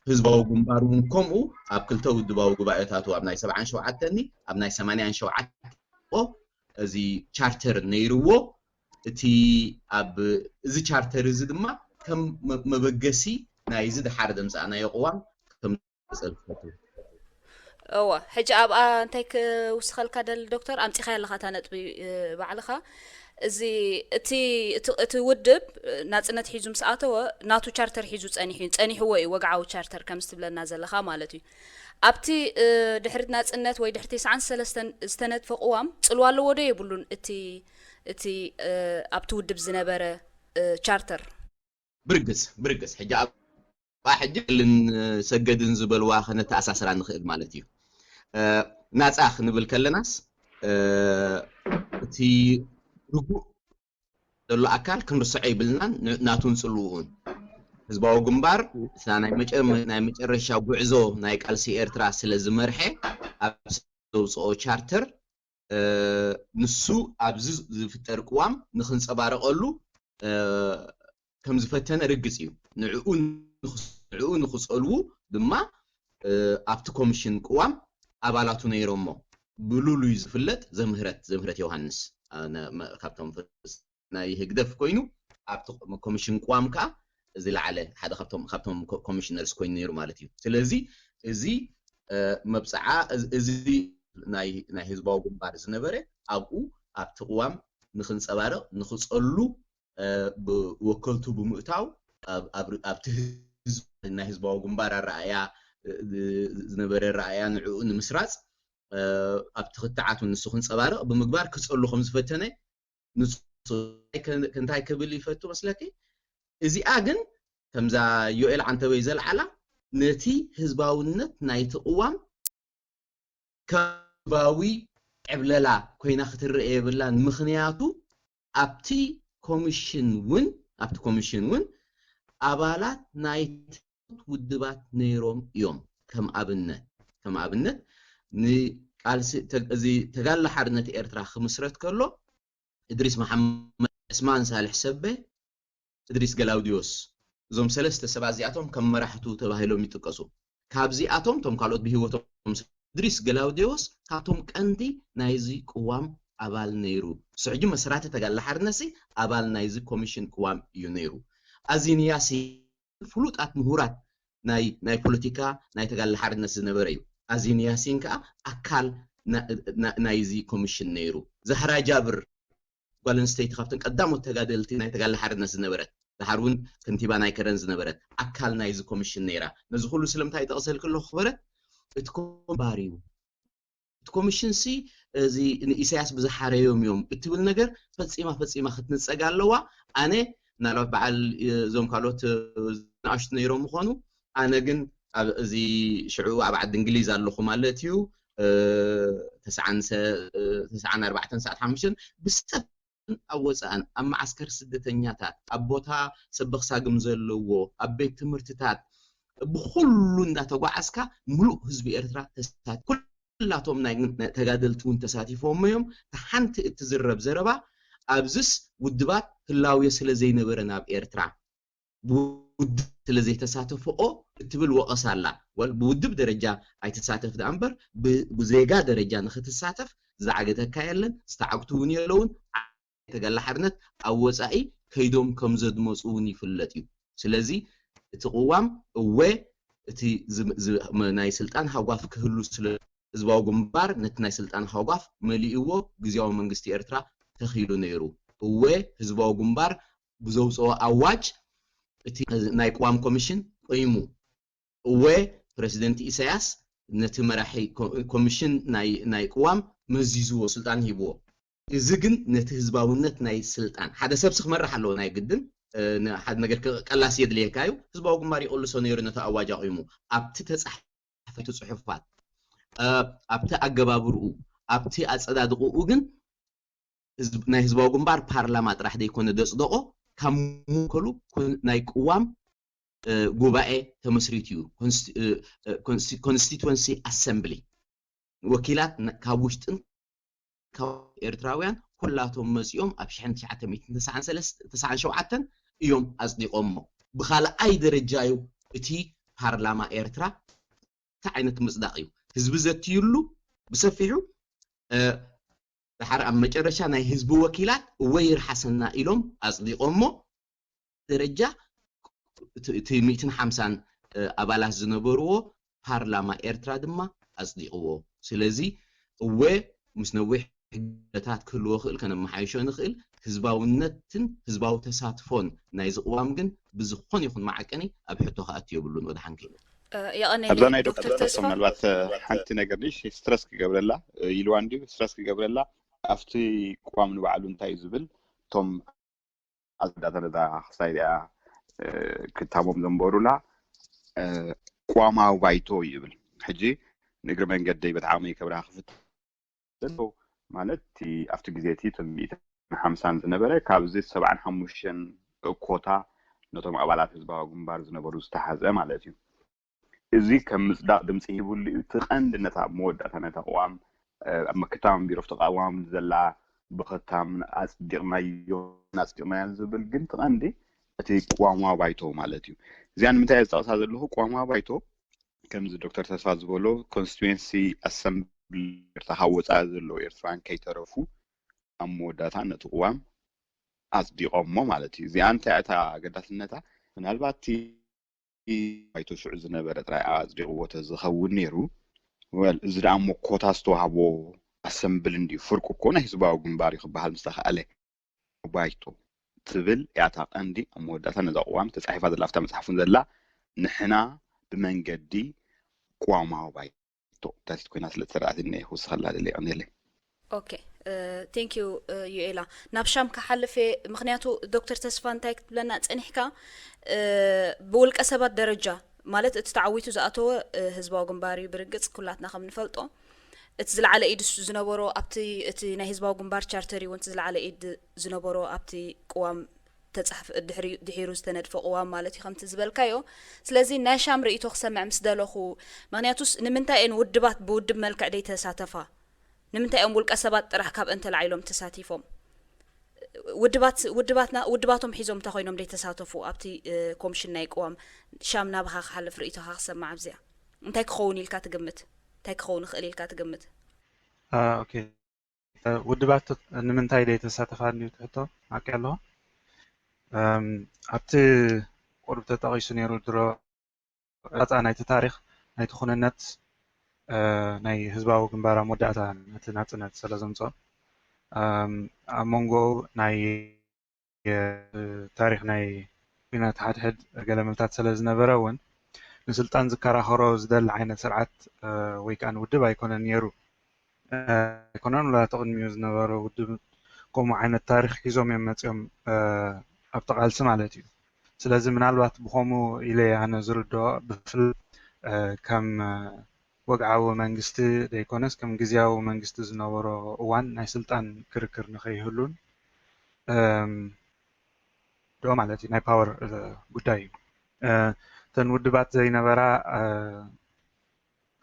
ህዝባዊ ግንባር እውን ከምኡ ኣብ ክልተ ውድባዊ ጉባኤታቱ ኣብ ናይ ሰብዓን ሸውዓተን ኣብ ናይ ሰማንያን ሸውዓተን እዚ ቻርተር ነይርዎ። እቲ ኣብ እዚ ቻርተር እዚ ድማ ከም መበገሲ ናይዚ ድሓር ዘምጻእናዮ ቅዋም ከም እወ ሕጂ ኣብኣ እንታይ ክውስኸልካ ደሊ ዶክተር ኣምፂኻያ ኣለኻ እታ ነጥቢ ባዕልኻ እዚ እቲ እቲ ውድብ ናፅነት ሒዙ ምስ ኣተወ ናቱ ቻርተር ሒዙ ፀኒሑ እዩ ፀኒሕዎ እዩ ወግዓዊ ቻርተር ከም ዝትብለና ዘለኻ ማለት እዩ ኣብቲ ድሕሪ ናፅነት ወይ ድሕሪ ተስዓን ሰለስተን ዝተነድፈ ቅዋም ፅልዋ ኣለዎ ዶ የብሉን እቲ እቲ ኣብቲ ውድብ ዝነበረ ቻርተር ብርግጽ ብርግጽ ሕጂ ኣብ ሕጂ ልን ሰገድን ዝበልዋ ከነተኣሳስራ ንኽእል ማለት እዩ። ናጻ ክንብል ከለናስ እቲ ርጉእ ዘሎ ኣካል ክንርስዖ ይብልናን ናቱን ጽልውኡን ህዝባዊ ግንባር እታ ናይ መጨረሻ ጉዕዞ ናይ ቃልሲ ኤርትራ ስለ ዝመርሐ ኣብ ዘውፅኦ ቻርተር ንሱ ኣብዚ ዝፍጠር ቅዋም ንክንፀባረቐሉ ከም ዝፈተነ ርግፅ እዩ። ንዕኡ ንክፀልዉ ድማ ኣብቲ ኮሚሽን ቅዋም ኣባላቱ ነይሮሞ። ብሉሉይ ዝፍለጥ ዘምህረት ዘምህረት ዮሃንስ ካብቶም ናይ ህግደፍ ኮይኑ ኣብቲ ኮሚሽን ቅዋም ከዓ ዝለዓለ ሓደ ካብቶም ኮሚሽነርስ ኮይኑ ነይሩ ማለት እዩ። ስለዚ እዚ መብፅዓ እዚ ናይ ህዝባዊ ግንባር ዝነበረ ኣብኡ ኣብቲ ቅዋም ንክንፀባረቕ ንክፀሉ ወከልቱ ብምእታው ኣብቲ ህዝቢ ናይ ህዝባዊ ግንባር ኣረኣያ ዝነበረ ረኣያ ንዕኡ ንምስራፅ ኣብቲ ክትዓቱ ንሱ ክንፀባረቕ ብምግባር ክፀሉ ከም ዝፈተነ ንሱ እንታይ ክብል ይፈቱ መስለኪ? እዚኣ ግን ከምዛ ዮኤል ዓንተበይ ዘልዓላ ነቲ ህዝባውነት ናይቲ ቅዋም ከባዊ ዕብለላ ኮይና ክትረአ የብላን። ምኽንያቱ ኣብቲ ኮሚሽን እውን ኣብቲ ኮሚሽን እውን ኣባላት ናይ ውድባት ነይሮም እዮም። ከም ኣብነት ከም ኣብነት ንቃልሲ እዚ ተጋድሎ ሓርነት ኤርትራ ክምስረት ከሎ እድሪስ መሓመድ፣ ዕስማን ሳልሕ ሰበ፣ እድሪስ ገላውዲዮስ እዞም ሰለስተ ሰባት እዚኣቶም ከም መራሕቱ ተባሂሎም ይጥቀሱ። ካብዚኣቶም እቶም ካልኦት ብህይወቶም እድሪስ ገላውዲዮስ ካብቶም ቀንዲ ናይዚ ቅዋም ኣባል ነይሩ። ንሱ ሕጂ መስራቲ ተጋድሎ ሓርነትሲ ኣባል ናይዚ ኮሚሽን ቅዋም እዩ ነይሩ። ኣዚንያሲ ፍሉጣት ምሁራት ናይ ናይ ፖለቲካ ናይ ተጋድሎ ሓርነት ዝነበረ እዩ። ኣዚን ያሲን ከዓ ኣካል ናይዚ ኮሚሽን ነይሩ። ዛህራ ጃብር ጓል ኣንስተይቲ ካብተን ቀዳሞት ተጋደልቲ ናይ ተጋድሎ ሓርነት ዝነበረት ድሓር እውን ከንቲባ ናይ ከረን ዝነበረት ኣካል ናይዚ ኮሚሽን ነይራ። ነዚ ኩሉ ስለምታይ ይጠቕሰልኪ ኣለኹ ክበረት? እቲ ኮምባር እዩ። እቲ ኮሚሽን ሲ እዚ ንኢሳያስ ብዝሓረዮም እዮም እትብል ነገር ፈጺማ ፈጺማ ክትንጸግ ኣለዋ። ኣነ ምናልባት በዓል እዞም ካልኦት ንኣሽቱ ነይሮም ምኾኑ፣ ኣነ ግን ኣብ እዚ ሽዑ ኣብ ዓዲ እንግሊዝ ኣለኹ ማለት እዩ። ተስዓን ኣርባዕተን ሰዓት ሓሙሽተን ብሰፍ ኣብ ወፃእን ኣብ መዓስከር ስደተኛታት ኣብ ቦታ ሰበኽ ሳግም ዘለዎ ኣብ ቤት ትምህርትታት ብኩሉ እንዳተጓዓዝካ ምሉእ ህዝቢ ኤርትራ ተሳት ኩላቶም ናይ ተጋደልቲ እውን ተሳቲፎም እዮም። ሓንቲ እትዝረብ ዘረባ ኣብዝስ ውድባት ህላውዮ ስለ ዘይነበረ ናብ ኤርትራ ብውድብ ስለ ዘይተሳተፈኦ እትብል ወቐሳ ኣላ። ወል ብውድብ ደረጃ ኣይትሳተፍ ደኣ እምበር ብዜጋ ደረጃ ንክትሳተፍ ዝዓገተካ የለን፣ ዝተዓግቱ እውን የለውን። ተጋድሎ ሓርነት ኣብ ወፃኢ ከይዶም ከም ዘድመፁ እውን ይፍለጥ እዩ። ስለዚ እቲ ቅዋም እወ እቲ ናይ ስልጣን ሃጓፍ ክህሉ ስለ ህዝባዊ ግንባር ነቲ ናይ ስልጣን ሃጓፍ መሊእዎ ግዜያዊ መንግስቲ ኤርትራ ተኺሉ ነይሩ። እወ ህዝባዊ ግንባር ብዘውፅኦ ኣዋጅ እቲ ናይ ቅዋም ኮሚሽን ቆይሙ። እወ ፕረሲደንት ኢሳያስ ነቲ መራሒ ኮሚሽን ናይ ቅዋም መዚዝዎ ስልጣን ሂብዎ። እዚ ግን ነቲ ህዝባውነት ናይ ስልጣን ሓደ ሰብሲ ክመርሕ ኣለዎ ናይ ግድን ሓደ ነገር ቀላሲ የድልየካ እዩ። ህዝባዊ ግንባር ይቕልሶ ነይሩ ነቲ ኣዋጅ ኣቑሙ ኣብቲ ተፃሓፈቲ ፅሑፋት ኣብቲ ኣገባብርኡ ኣብቲ ኣፀዳድቕኡ ግን ናይ ህዝባዊ ግንባር ፓርላማ ጥራሕ ዘይኮነ ደፅደቆ ካብ መከሉ ናይ ቅዋም ጉባኤ ተመስሪቱ እዩ። ኮንስቲትወንሲ ኣሰምብሊ ወኪላት ካብ ውሽጥን ካብ ኤርትራውያን ኩላቶም መፂኦም ኣብ ሽሕን ትሽዓተ ሚእትን ተስዓን ሸውዓተን እዮም ኣፅዲቆሞ። ብካልኣይ ደረጃ እዩ እቲ ፓርላማ ኤርትራ እንታይ ዓይነት ምፅዳቕ እዩ ህዝቢ ዘትዩሉ ብሰፊሑ ድሓር ኣብ መጨረሻ ናይ ህዝቢ ወኪላት እወ ይርሓሰና ኢሎም ኣፅዲቆሞ ደረጃ እቲ ሚእትን ሓምሳን ኣባላት ዝነበርዎ ፓርላማ ኤርትራ ድማ ኣፅዲቕዎ። ስለዚ እወ ምስ ነዊሕ ሕግታት ክህልዎ ክእል ከነመሓይሾ ንኽእል ህዝባውነትን ህዝባዊ ተሳትፎን ናይ ዝቕዋም ግን ብዝኾን ይኹን መዓቀኒ ኣብ ሕቶ ክኣቱ የብሉን። ወድሓንከ ይብል ኣብዛ ናይ ዶክተር ተስፋ ምናልባት ሓንቲ ነገር ሽ ስትረስ ክገብረላ ኢልዋ እንዲ ስትረስ ክገብረላ ኣብቲ ቅዋም ንባዕሉ እንታይ እዩ ዝብል እቶም ኣስዳተ ነዛ ክሳይ ዚኣ ክታቦም ዘንበሩላ ቅዋማዊ ባይቶ ይብል። ሕጂ ንእግሪ መንገደይ በጣዕሚ ከብርሃ ክፍት ማለት ኣብቲ ግዜ እቲ እቶም ሚእትን ሓምሳን ዝነበረ ካብዚ ሰብዓን ሓሙሽተን እኮታ ነቶም ኣባላት ህዝባዊ ግንባር ዝነበሩ ዝተሓዘ ማለት እዩ። እዚ ከም ምፅዳቕ ድምፂ ሂብሉ እዩ። እቲ ቀንዲ ነታ መወዳእታ ነታ ቅዋም ኣብ መክታም ቢሮ ተቃዋሚ ዘላ ብኸታም ኣፅዲቕናዮ ኣፅዲቕናዮ ዝብል ግን እቲ ቀንዲ እቲ ቅዋማዊ ባይቶ ማለት እዩ። እዚኣ ንምንታይ እየ ዝጠቕሳ ዘለኹ? ቅዋማዊ ባይቶ ከምዚ ዶክተር ተስፋ ዝበሎ ኮንስቲትዌንሲ ኣሰምብሊ ኤርትራ ካብ ወፃኢ ዘለዉ ኤርትራውያን ከይተረፉ ኣብ መወዳእታ ነቲ ቅዋም ኣፅዲቖሞ ማለት እዩ። እዚኣ እንታይ እታ ኣገዳስነታ ምናልባት እቲ ባይቶ ሽዑ ዝነበረ ጥራይ ኣፅዲቕዎ ተዝኸውን ነይሩ። ወል እዚ ደኣ እሞ ኮታ ዝተዋህቦ ኣሰምብል እንድዩ። ፍርቂ እኮ ናይ ህዝባዊ ግንባር እዩ ክበሃል ምስ ተኸኣለ። ባይቶ ትብል እያ እታ ቀንዲ ኣብ መወዳእታ ነዛ ቅዋም ተፃሒፋ ዘላ ኣብታ መፅሓፉን ዘላ ንሕና ብመንገዲ ቅዋማዊ ባይቶ እንታይ ኮይና ስለ ዝረኣትኒ እየ ክውስኸላ ደለ። የቐንየለይ። ኦኬ ቴንክ ዩ ዩኤላ። ናብ ሻም ክሓልፍ እየ። ምክንያቱ ዶክተር ተስፋ እንታይ ክትብለና ፀኒሕካ ብውልቀ ሰባት ደረጃ ማለት እቲ ተዓዊቱ ዝኣተወ ህዝባዊ ግንባር እዩ። ብርግፅ ኩላትና ከም ንፈልጦ እቲ ዝለዓለ ኢድ ዝነበሮ ኣብቲ እቲ ናይ ህዝባዊ ግንባር ቻርተር እውን እቲ ዝለዓለ ኢድ ዝነበሮ ኣብቲ ቅዋም ተጻሕፍ ድሕሪ ድሒሩ ዝተነድፈ ቅዋም ማለት እዩ ከምቲ ዝበልካዮ። ስለዚ ናይ ሻም ርእይቶ ክሰምዕ ምስ ደለኹ ምክንያቱስ ንምንታይ እየን ውድባት ብውድብ መልክዕ ደይተሳተፋ? ንምንታይ እዮም ውልቀ ሰባት ጥራሕ ካብ እንተላዒሎም ተሳቲፎም? ውድባት ውድባትና ውድባቶም ሒዞም እንተ ኮይኖም ደይተሳተፉ ኣብቲ ኮምሽን ናይ ቅዋም ሻም ናባኻ ክሓልፍ ርእይቶኻ ክሰማዕ ኣብዚኣ እንታይ ክኸውን ኢልካ ትግምት? እንታይ ክኸውን ይኽእል ኢልካ ትግምት? ኦኬ ውድባት ንምንታይ ደይተሳተፋ ድዩ ትሕቶ ሓቂ ኣለዎ ኣብቲ ቁሩብ ተጠቒሱ ነይሩ ድሮ ጣጣ ናይቲ ታሪኽ ናይቲ ኩንነት ናይ ህዝባዊ ግንባር ኣብ መወዳእታ ነቲ ናፅነት ስለ ዘምፅኦ ኣብ መንጎ ናይ ታሪኽ ናይ ኩናት ሓድሕድ ገለመልታት ስለ ዝነበረ እውን ንስልጣን ዝከራኸሮ ዝደሊ ዓይነት ስርዓት ወይ ከዓ ውድብ ኣይኮነን ነይሩ። ኣይኮነን፣ ወላ እቲ ቅድሚኡ ዝነበረ ውድብ ከምኡ ዓይነት ታሪኽ ሒዞም እዮም መፂኦም ኣብቲ ቃልሲ ማለት እዩ። ስለዚ ምናልባት ብኸምኡ ኢለ ኣነ ዝርድኦ ብፍላይ ከም ወግዓዊ መንግስቲ ዘይኮነስ ከም ግዝያዊ መንግስቲ ዝነበሮ እዋን ናይ ስልጣን ክርክር ንኸይህሉን ዶ ማለት እዩ፣ ናይ ፓወር ጉዳይ እዩ። እተን ውድባት ዘይነበራ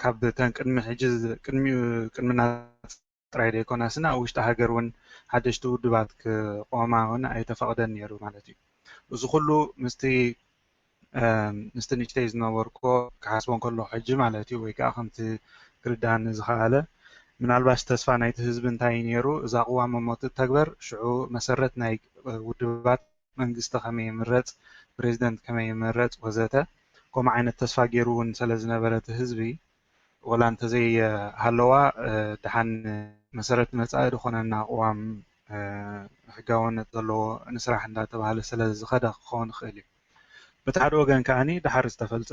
ካብ ተን ቅድሚ ሕጂ ቅድሚኡ ቅድሚ ናጽ ጥራይ ዘይኮናስ ኣብ ውሽጢ ሃገር እውን ሓደሽቲ ውድባት ክቆማ እውን ኣይተፈቕደን ነይሩ ማለት እዩ። እዚ ኩሉ ምስቲ ምስቲ ንእሽተይ ዝነበርኩ ክሓስቦ እንከለኹ ሕጂ ማለት እዩ፣ ወይ ከዓ ከምቲ ክርዳኒ ዝኸኣለ ምናልባሽ ተስፋ ናይቲ ህዝቢ እንታይ እዩ ነይሩ፣ እዛ ቅዋም እሞ ትተግበር፣ ሽዑ መሰረት ናይ ውድባት መንግስቲ ከመይ ይምረፅ፣ ፕሬዚደንት ከመይ ይምረፅ ወዘተ ከምኡ ዓይነት ተስፋ ገይሩ እውን ስለ ዝነበረ እቲ ህዝቢ ወላ እንተዘይሃለዋ ደሓን መሰረት መፃኢ ዝኾነና ቅዋም ሕጋውነት ዘለዎ ንስራሕ እንዳተባሃለ ስለ ዝኸደ ክኸውን ይኽእል እዩ። በቲ ሓደ ወገን ከዓኒ ደሓር ዝተፈልፀ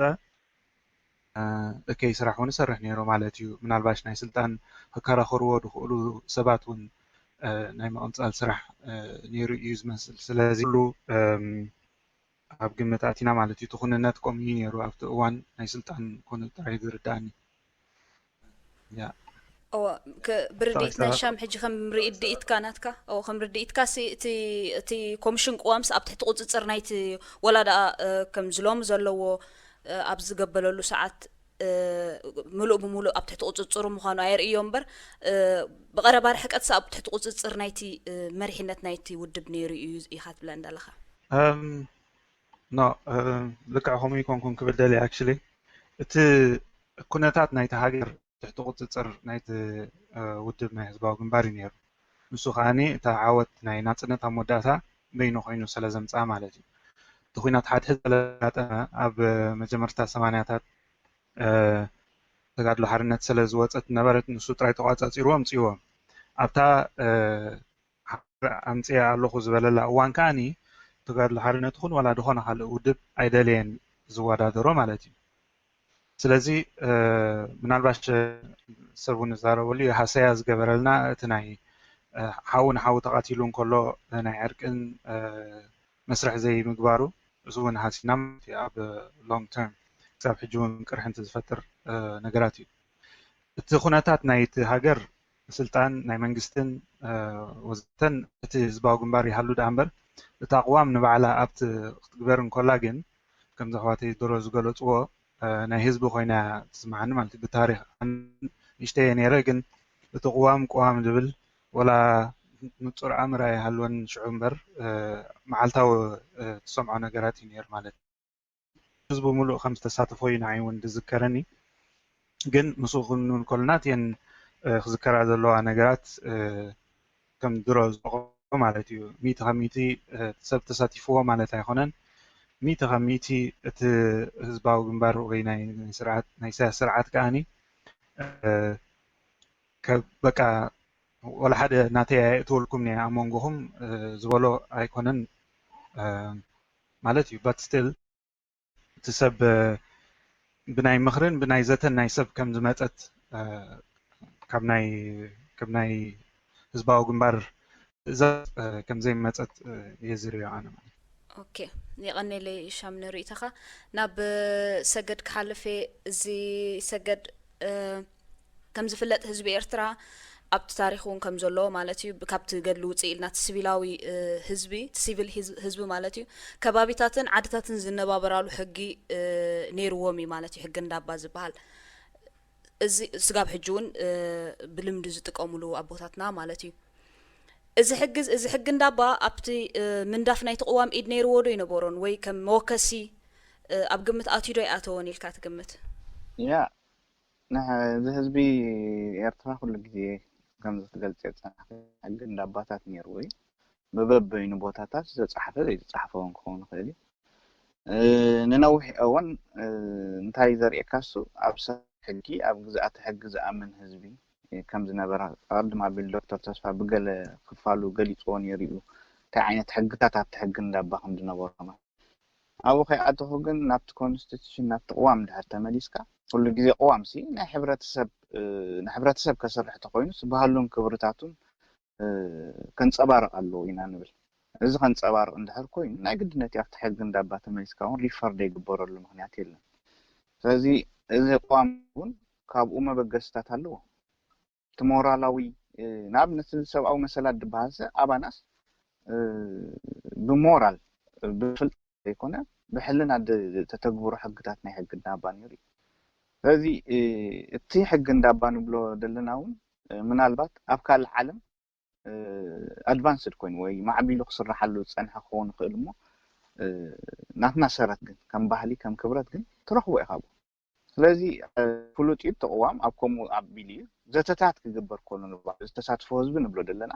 እከይ ስራሕ እውን ይሰርሕ ነይሩ ማለት እዩ። ምናልባሽ ናይ ስልጣን ክከራኸርዎ ዝኽእሉ ሰባት እውን ናይ ምቕንፃል ስራሕ ነይሩ እዩ ዝመስል። ስለዚ ኩሉ ኣብ ግምት ኣቲና ማለት እዩ። እቲ ኩንነት ከምኡ እዩ ነይሩ ኣብቲ እዋን ናይ ስልጣን ኮነ ጥራይ ዝርዳእኒ። እወ፣ ብርድኢት ናይ ሻም ሕጂ ከም ርድኢትካ ናትካ፣ እወ፣ ከም ርድኢትካ ሲ እቲ እቲ ኮሚሽን ቅዋምስ ኣብ ትሕቲ ቁፅፅር ናይቲ ወላ ደኣ ከምዚ ሎሚ ዘለዎ ኣብ ዝገበለሉ ሰዓት ምሉእ ብምሉእ ኣብ ትሕቲ ቁፅፅሩ ምዃኑ ኣየርእዮ እምበር ብቐረባ ርሕቀትስ ኣብ ትሕቲ ቁፅፅር ናይቲ መሪሕነት ናይቲ ውድብ ነይሩ እዩ ኢኻ ትብለኒ ዘለኻ። ኖ፣ ልክዕ ከምኡ ኣይኮንኩን ክብል ደልየ። ኣክቹሊ እቲ ኩነታት ናይቲ ሃገር ትሕቲ ቁፅፅር ናይቲ ውድብ ናይ ህዝባዊ ግንባር እዩ ነይሩ። ንሱ ከዓኒ እታ ዓወት ናይ ናፅነት ኣብ መወዳእታ በይኑ ኮይኑ ስለ ዘምፅኣ ማለት እዩ። እቲ ኩናት ሓድሕድ ስለ ዘጋጠመ ኣብ መጀመርታ ሰማንያታት ተጋድሎ ሓርነት ስለ ዝወፀት ነበረት፣ ንሱ ጥራይ ተቋፃፂርዎ ኣምፅእዎ። ኣብታ ኣምፅኤ ኣለኹ ዝበለላ እዋን ከዓኒ ተጋድሎ ሓርነት ይኹን ዋላ ዝኾነ ካልእ ውድብ ኣይደለየን ዝወዳደሮ ማለት እዩ። ስለዚ ምናልባሽ ሰብ እውን ዝዛረበሉ እዩ፣ ሃሰያ ዝገበረልና እቲ ናይ ሓው ንሓው ተቓቲሉ እንከሎ ናይ ዕርቅን መስርሕ ዘይምግባሩ፣ እዚ እውን ሃሲና ማለት እዩ። ኣብ ሎንግ ተርም ክሳብ ሕጂ እውን ቅርሕንቲ ዝፈጥር ነገራት እዩ። እቲ ኩነታት ናይቲ ሃገር ስልጣን ናይ መንግስትን ወዘተን እቲ ህዝባዊ ግንባር ይሃሉ ደኣ እምበር እታ ቅዋም ንባዕላ ኣብቲ ክትግበር እንከላ ግን ከምዚ ኣሕዋተይ ድሮ ዝገለፅዎ ናይ ህዝቢ ኮይና ትስምዓኒ ማለት እዩ። ብታሪክ ንእሽተየ ነይረ ግን እቲ ቅዋም ቅዋም ዝብል ወላ ንፁር ኣምር ኣይሃልወን ሽዑ እምበር መዓልታዊ ትሰምዖ ነገራት እዩ ነይሩ ማለት እዩ። ህዝቡ ሙሉእ ከም ዝተሳተፎ እዩ ንዓይ እውን ዝዝከረኒ። ግን ምስኡ ክንብል ከለና እተን ክዝከራ ዘለዋ ነገራት ከም ድሮ ዝቆ ማለት እዩ። ሚእቲ ካብ ሚእቲ ሰብ ተሳቲፍዎ ማለት ኣይኮነን። ሚእቲ ካብ ሚእቲ እቲ ህዝባዊ ግንባር ወይ ናይ ስርዓት ናይ ኢሳያስ ስርዓት ከዓኒ በቃ ወላ ሓደ ናተይ ኣየእትወልኩም እየ ኣብ መንጎኹም ዝበሎ ኣይኮነን ማለት እዩ። But still እቲ ሰብ ብናይ ምኽርን ብናይ ዘተን ናይ ሰብ ከም ዝመፀት ካብ ናይ ካብ ናይ ህዝባዊ ግንባር ትእዛዝ ከም ዘይመፀት እየ ዝሪኦ ኣነ ማለት እዩ። ኦኬ፣ የቐኔለይ ሻም ንርእይቶኻ። ናብ ሰገድ ክሓልፍ እየ። እዚ ሰገድ ከም ዝፍለጥ ህዝቢ ኤርትራ ኣብቲ ታሪኽ እውን ከም ዘሎ ማለት እዩ። ካብቲ ገድሊ ውፅእ ኢልና እቲ ሲቪላዊ ህዝቢ፣ እቲ ሲቪል ህዝቢ ማለት እዩ፣ ከባቢታትን ዓድታትን ዝነባበራሉ ሕጊ ነይርዎም እዩ ማለት እዩ። ሕጊ እንዳባ ዝበሃል እዚ ስጋብ ሕጂ እውን ብልምዲ ዝጥቀሙሉ ኣቦታትና ማለት እዩ። እዚ ሕጊ እዚ ሕጊ እንዳባ ኣብቲ ምንዳፍ ናይቲ ቅዋም ኢድ ነይርዎ ዶ ይነበሮን ወይ ከም መወከሲ ኣብ ግምት ኣትዩ ዶ ይኣተዎን ኢልካ ትግምት? ያ ንሕ- እዚ ህዝቢ ኤርትራ ኩሉ ግዜ ከምዚ ክትገልጽ የጸናሕኩ ሕጊ እንዳባታት ነይርዎ እዩ። ብበበይኑ ቦታታት ዝተጻሕፈ ዘይተጻሕፈ እውን ክኸውን ይኽእል እዩ። ንነዊሕ እዋን እንታይ ዘርእየካ እሱ ኣብ ሰብ ሕጊ ኣብ ግዝኣተ ሕጊ ዝኣምን ህዝቢ ከም ዝነበረ ቀቅድም ኣቢሉ ዶክተር ተስፋ ብገለ ክፋሉ ገሊፅዎ ነይሩ እዩ። እንታይ ዓይነት ሕግታት ኣብቲ ሕጊ እንዳባ ከም ዝነበሮ ማለት ኣብኡ ከይኣተኹ ግን ናብቲ ኮንስቲቱሽን ናብቲ ቅዋም ድሕር ተመሊስካ ኩሉ ግዜ ቅዋም ሲ ናይ ሕብረተሰብ ንሕብረተሰብ ከስርሕ ተኮይኑስ ባህሉን ክብርታቱን ከንፀባርቕ ኣለዎ ኢና ንብል። እዚ ከንፀባርቕ እንድሕር ኮይኑ ናይ ግድነት ኣብቲ ሕጊ እንዳባ ተመሊስካ እውን ሪፈር ዘይግበረሉ ምክንያት የለን። ስለዚ እዚ ቅዋም እውን ካብኡ መበገስታት ኣለዎ። እቲ ሞራላዊ ንኣብነት ሰብኣዊ መሰላት ዝበሃል ሰ ኣባናስ ብሞራል ብፍልጠት ዘይኮነ ብሕልና ተተግብሮ ሕግታት ናይ ሕጊ እንዳባ ነይሩ እዩ። ስለዚ እቲ ሕጊ እንዳባ ንብሎ ዘለና እውን ምናልባት ኣብ ካልእ ዓለም ኣድቫንስድ ኮይኑ ወይ ማዕቢሉ ክስራሓሉ ዝፀንሐ ክኸውን ይኽእል እሞ ናትና ሰረት ግን ከም ባህሊ ከም ክብረት ግን ትረኽቦ ኢኻ። ስለዚ ፍሉጥ እዩ ተቕዋም ኣብ ከምኡ ኣቢሉ እዩ ዘተታት ክግበር ከሎ ንባዕሉ ዝተሳትፎ ህዝቢ ንብሎ ዘለና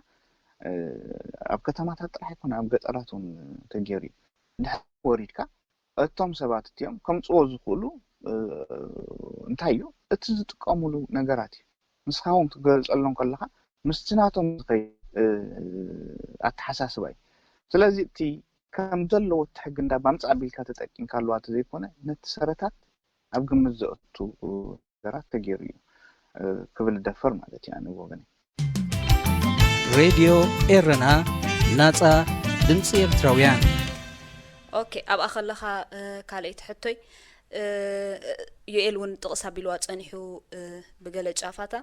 ኣብ ከተማታት ጥራሕ ይኮነ ኣብ ገጠራት እውን ተገይሩ እዩ። ድሕር ወሪድካ እቶም ሰባት እቲኦም ከምፅዎ ዝኽእሉ እንታይ እዩ እቲ ዝጥቀሙሉ ነገራት እዩ። ንስኻ እውን ክትገልፀሎም ከለካ ምስቲ ናቶም ዝኸይድ ኣተሓሳስባ እዩ። ስለዚ እቲ ከም ዘለዎ እቲ ሕጊ እንዳባ ምፃእ ኣቢልካ ተጠቂምካ ኣለዋ እንተዘይኮነ ነቲ ሰረታት ኣብ ግምት ዘእቱ ነገራት ተገይሩ እዩ ክብል ደፈር ማለት እዩ ኣነ ብወገነይ። ሬድዮ ኤረና ናጻ ድምፂ ኤርትራውያን። ኦኬ፣ ኣብኣ ከለኻ ካልኣይቲ ሕቶይ ዩኤል እውን ጥቕስ ኣቢልዋ ጸኒሑ ብገለ ጫፋታ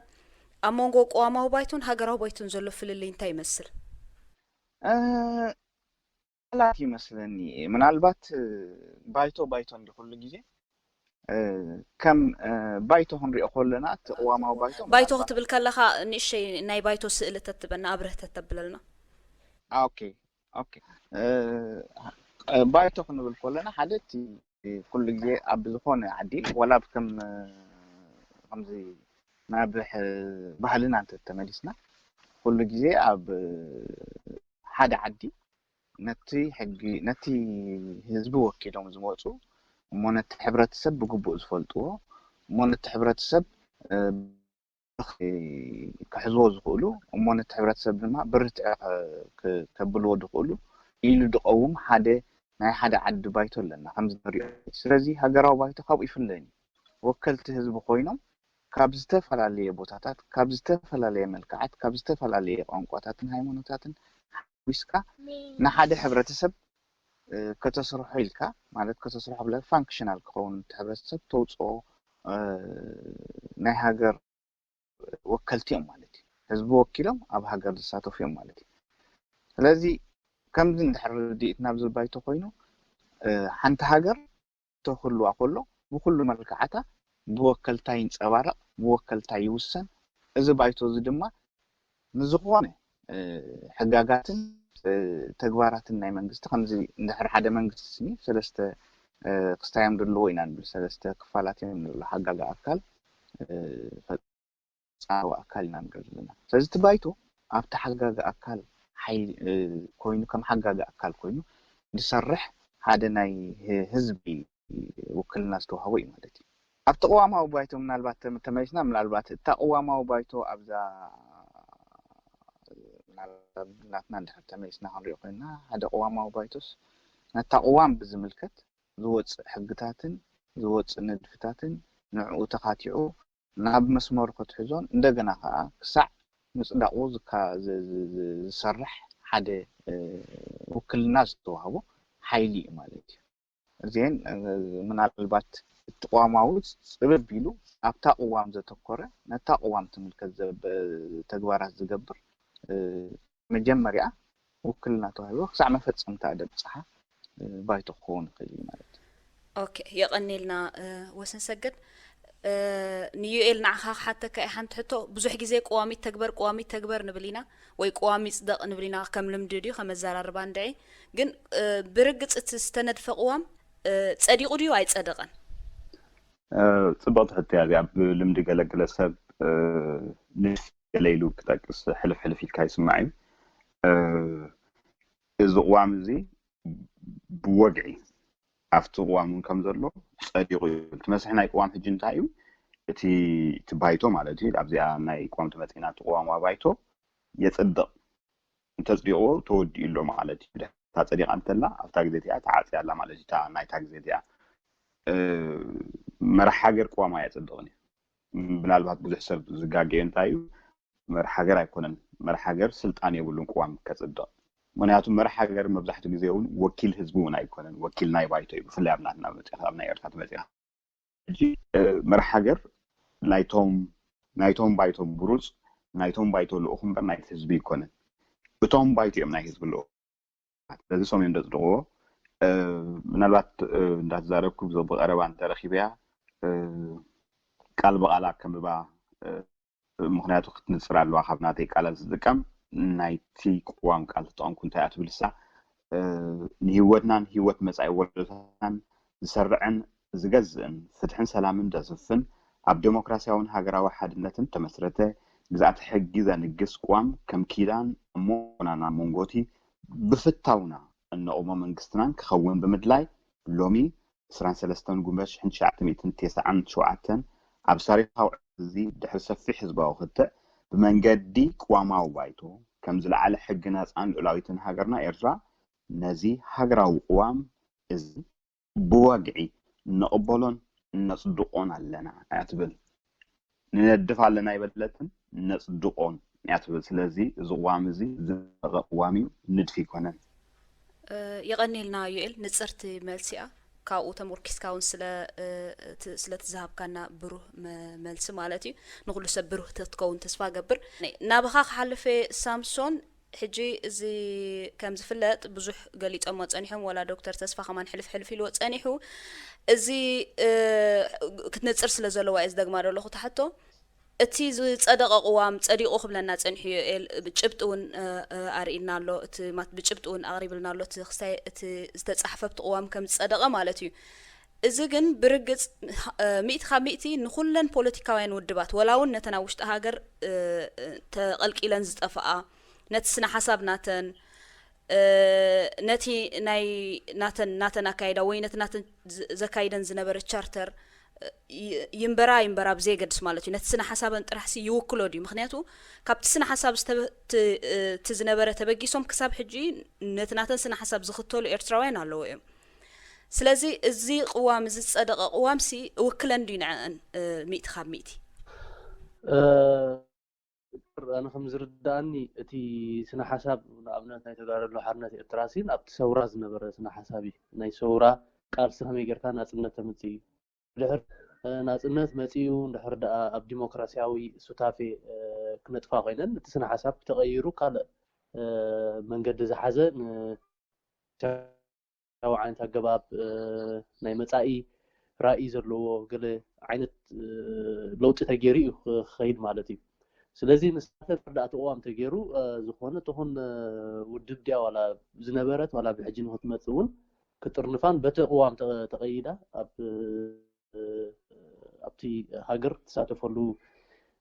ኣብ መንጎ ቅዋማዊ ባይቶን ሃገራዊ ባይቶን ዘሎ ፍልልይ እንታይ ይመስል? ቃላት ይመስለኒ ምናልባት ባይቶ ባይቶ እንዲ ኩሉ ግዜ ከም ባይቶ ክንሪኦ ከለና እቲ ቅዋማዊ ባይቶ ባይቶ ክትብል ከለኻ ንእሸይ ናይ ባይቶ ስእሊ ተትበና ኣብርህ ተተብለልና። ኦኬ ኦኬ ባይቶ ክንብል ከለና ሓደ እቲ ኩሉ ግዜ ኣብ ዝኾነ ዓዲ ወላ ከም ከምዚ ናብ ባህልና እንተተመሊስና ኩሉ ግዜ ኣብ ሓደ ዓዲ ነቲ ሕጊ ነቲ ህዝቢ ወኪሎም ዝመፁ እሞ ነቲ ሕብረተሰብ ብግቡእ ዝፈልጥዎ እሞ ነቲ ሕብረተሰብ ክሕዝዎ ዝኽእሉ እሞ ነቲ ሕብረተሰብ ድማ ብርትዒ ከብልዎ ዝኽእሉ ኢሉ ዝቐውም ሓደ ናይ ሓደ ዓዲ ባይቶ ኣለና ከምዚ ንሪኦ። ስለዚ ሃገራዊ ባይቶ ካብኡ ይፍለ እዩ። ወከልቲ ህዝቢ ኮይኖም ካብ ዝተፈላለየ ቦታታት፣ ካብ ዝተፈላለየ መልክዓት፣ ካብ ዝተፈላለየ ቋንቋታትን ሃይማኖታትን ሓዊስካ ንሓደ ሕብረተሰብ ከተስርሖ ኢልካ ማለት ከተስርሖ ብለ ፋንክሽናል ክኸውን እቲ ሕብረተሰብ ተውፅኦ ናይ ሃገር ወከልቲ እዮም ማለት እዩ። ህዝቢ ወኪሎም ኣብ ሃገር ዝሳተፉ እዮም ማለት እዩ። ስለዚ ከምዚ እንድሕር ርድኢት ናብ ዝባይቶ ኮይኑ ሓንቲ ሃገር ተክልዋ ከሎ ብኩሉ መልክዓታ ብወከልታ ይንፀባረቕ፣ ብወከልታ ይውሰን። እዚ ባይቶ እዚ ድማ ንዝኾነ ሕጋጋትን ተግባራትን ናይ መንግስቲ ከምዚ እንድሕር ሓደ መንግስቲ ስኒ ሰለስተ ክስታዮም ዘለዎ ኢና ንብል ሰለስተ ክፋላት እዮም ንብሎ ሓጋጋ ኣካል ፃዊ ኣካል ኢና ንርኢ ዘለና። ስለዚ እቲ ባይቶ ኣብቲ ሓጋጊ ኣካል ሓይ ኮይኑ ከም ሓጋጊ ኣካል ኮይኑ ዝሰርሕ ሓደ ናይ ህዝቢ ውክልና ዝተዋህቦ እዩ ማለት እዩ። ኣብቲ ቅዋማዊ ባይቶ ምናልባት ተመ- ተመሊስና ምናልባት እታ ቅዋማዊ ባይቶ ኣብዛ ምናልባት ናትና እንድሕር ተመሊስና ክንሪኦ ኮይንና ሓደ ቅዋማዊ ባይቶስ ነታ ቅዋም ብዝምልከት ዝወፅእ ሕግታትን ዝወፅእ ንድፍታትን ንዕኡ ተኻቲዑ ናብ መስመሩ ክትሕዞን እንደገና ከዓ ክሳዕ ምፅዳቑ ዝካ- ዝ- ዝ- ዝ- ዝሰርሕ ሓደ እ፣ ውክልና ዝተዋህቦ ሓይሊ እዩ ማለት እዩ። እዚአን እ፣ ምናልባት እቲ ቅዋማዊ ፅብብ ኢሉ ኣብታ ቅዋም ዘተኮረ ነታ ቅዋም ትምልከት ዘበ- ተግባራት ዝገብር እ፣ መጀመርያ ውክልና ተዋሂቦ ክሳዕ መፈፀምታ ደብፅሓ እ፣ ባይቶ ክኸውን ይኽእል እዩ ማለት እዩ። ኦኬ፣ የቐኔልና እ፣ ወሰን ሰገድ እ፣ ንዩኤል ንዓኻ ክሓተካ እየ ሓንቲ ሕቶ። ብዙሕ ግዜ ቅዋም ይተግበር ቅዋም ይተግበር ንብል ኢና ወይ ቅዋም ይፅደቕ ንብል ኢና ከም ልምዲ ድዩ ከም ኣዘራርባ እንድዒ። ግን እ፣ ብርግፅ እቲ ዝተነድፈ ቅዋም እ፣ ፀዲቑ ድዩ ኣይፀደቐን? እ፣ ፅብቕቲ ሕቶ እያ እዚኣ። ብልምዲ ገለገለ ሰብ እ፣ ንድፊ ገለ ኢሉ ክጠቅስ ሕልፍ ሕልፍ ኢልካ ይስማዕ እዩ። እ፣ እዚ ቅዋም እዚ ብወግዒ ኣብቲ ቅዋም እውን ከም ዘሎ ፀዲቑ ይብል። እቲ መስርሕ ናይ ቅዋም ሕጂ እንታይ እዩ? እቲ እቲ ባይቶ ማለት እዩ። ኣብዚኣ ናይ ቅዋም ተመፂና እቲ ቅዋማዊ ባይቶ የፅድቕ እንተፅዲቑ ተወዲኡ ኣሎ ማለት እዩ። ተፀዲቓ እንተላ ኣብታ ግዜ እቲኣ ተዓፅያ ኣላ ማለት እዩ። እታ ናይታ ግዜ እቲኣ መራሕ ሃገር ቅዋም ኣየፅድቕን እዩ። ምናልባት ብዙሕ ሰብ ዝጋገየ እንታይ እዩ፣ መራሕ ሃገር ኣይኮነን፣ መራሕ ሃገር ስልጣን የብሉን ቅዋም ከፅድቕ። ምክንያቱ መራሕ ሃገር መብዛሕትኡ ግዜ እውን ወኪል ህዝቢ እውን ኣይኮነን፣ ወኪል ናይ ባይቶ እዩ። ብፍላይ ኣብ ናትና መፂኻ፣ ኣብ ናይ ኤርትራ ተመፂኻ፣ ሕጂ መራሕ ሃገር ናይቶም ናይቶም ባይቶ ምሩፅ፣ ናይቶም ባይቶ ልኡኽ እምበር ናይቲ ህዝቢ ኣይኮነን። እቶም ባይቶ እዮም ናይ ህዝቢ ልኡኽ። ስለዚ እሶም እዮም ዘፅድቕዎ። ምናልባት እንዳተዛረብኩ ብቀረባ እንተረኪበያ ቃል ብቃላ ከንብባ፣ ምክንያቱ ክትንፅር ኣለዋ። ካብ ናተይ ቃላት ዝጥቀም ናይቲ ቅዋም ቃል ተጠቐምኩ እንታይ እያ ትብል እሳ፣ ንህይወትናን ህይወት መፃኢ ወለዶታትናን ዝሰርዕን ዝገዝእን ፍትሕን ሰላምን ዘስፍን ኣብ ዴሞክራሲያውን ሃገራዊ ሓድነትን ተመስረተ ግዝኣተ ሕጊ ዘንግስ ቅዋም ከም ኪዳን እሞ ናና መንጎቲ ብፍታውና እነቕሞ መንግስትናን ክኸውን ብምድላይ ሎሚ ዕስራን ሰለስተን ጉንበት ሽሕን ትሽዓተ ሚእትን ተስዓን ሸውዓተን ኣብ ታሪኻዊ እዚ ድሕሪ ሰፊሕ ህዝባዊ ክትዕ ብመንገዲ ቅዋማዊ ባይቶ ከም ዝለዓለ ሕጊ ነፃን ልዑላዊትን ሃገርና ኤርትራ ነዚ ሃገራዊ ቅዋም እዚ ብወግዒ ነቕበሎን ነፅድቆን ኣለና እያ ትብል። ንነድፍ ኣለና ኣይበለትን፣ ነፅድቆን እያ ትብል። ስለዚ እዚ ቅዋም እዚ ዝረቐ ቅዋም እዩ፣ ንድፊ ኣይኮነን። የቐኒልና ዩኤል፣ ንፅርቲ መልሲ እያ። ካብኡ ተመርኪስካ እውን ስለ እቲ ዝሃብካና ብሩህ መልሲ ማለት እዩ፣ ንኩሉ ሰብ ብሩህ ክትከውን ተስፋ ገብር። ናብኻ ክሓልፈ ሳምሶን፣ ሕጂ እዚ ከም ዝፍለጥ ብዙሕ ገሊጾሞ ጸኒሖም፣ ወላ ዶክተር ተስፋ ከማን ሕልፍ ሕልፍ ኢልዎ ጸኒሑ። እዚ ክትነጽር ስለ ዘለዋ እየ ዝደግማ ዘለኹ እታ ሕቶ። እቲ ዝጸደቐ ቅዋም ጸዲቑ ክብለና ጸኒሑ ዩኤል፣ ብጭብጢ እውን ኣርእይና ኣሎ፣ እቲ ብጭብጢ እውን ኣቕሪብልና ኣሎ፣ እቲ ክስታይ እቲ ዝተጻሕፈ ኣብቲ ቅዋም ከም ዝጸደቐ ማለት እዩ። እዚ ግን ብርግጽ ሚእቲ ካብ ሚእቲ ንኹለን ፖለቲካውያን ውድባት፣ ወላ እውን ነተን ኣብ ውሽጢ ሃገር ተቐልቂለን ዝጠፍኣ፣ ነቲ ስነ ሓሳብ ናተን፣ ነቲ ናይ ናተን ናተን ኣካይዳ ወይ ነቲ ናተን ዘካይደን ዝነበረ ቻርተር ይንበራ ይንበራ ብዘየገድስ ማለት እዩ፣ ነቲ ስነ ሓሳበን ጥራሕሲ ይውክሎ ድዩ? ምክንያቱ ካብቲ ስነ ሓሳብ እቲ ዝነበረ ተበጊሶም ክሳብ ሕጂ ነቲ ናተን ስነ ሓሳብ ዝኽተሉ ኤርትራውያን ኣለዉ እዮም። ስለዚ እዚ ቅዋም እዚ ዝጸደቐ ቅዋምሲ እውክለን ድዩ ንዐአን ሚእቲ ካብ ሚእቲ? ኣነ ከም ዝርዳኣኒ እቲ ስነ ሓሳብ ንኣብነት ናይ ተጋደሎ ሓርነት ኤርትራ ሲ ኣብቲ ሰውራ ዝነበረ ስነ ሓሳብ እዩ። ናይ ሰውራ ቃልሲ ከመይ ጌርካ ናጽነት ተምጽእ እዩ። ድሕር ናጽነት መጺኡ እንድሕር ደኣ ኣብ ዲሞክራሲያዊ ሱታፌ ክነጥፋ ኮይነን እቲ ስነ ሓሳብ ተቐይሩ ካልእ መንገዲ ዝሓዘ ንዲሞክራሲያዊ ዓይነት ኣገባብ ናይ መጻኢ ራእይ ዘለዎ ገለ ዓይነት ለውጢ ተገይሩ እዩ ክኸይድ ማለት እዩ። ስለዚ ንሳተን ርዳእቲ ቅዋም ተገይሩ ዝኾነ ትኹን ውድብ ድያ ዋላ ዝነበረት ዋላ ብሕጂ ንክትመጽእ እውን ክጥርንፋን በቲ ቅዋም ተቐይዳ ኣብ ኣብቲ ሃገር ትሳተፈሉ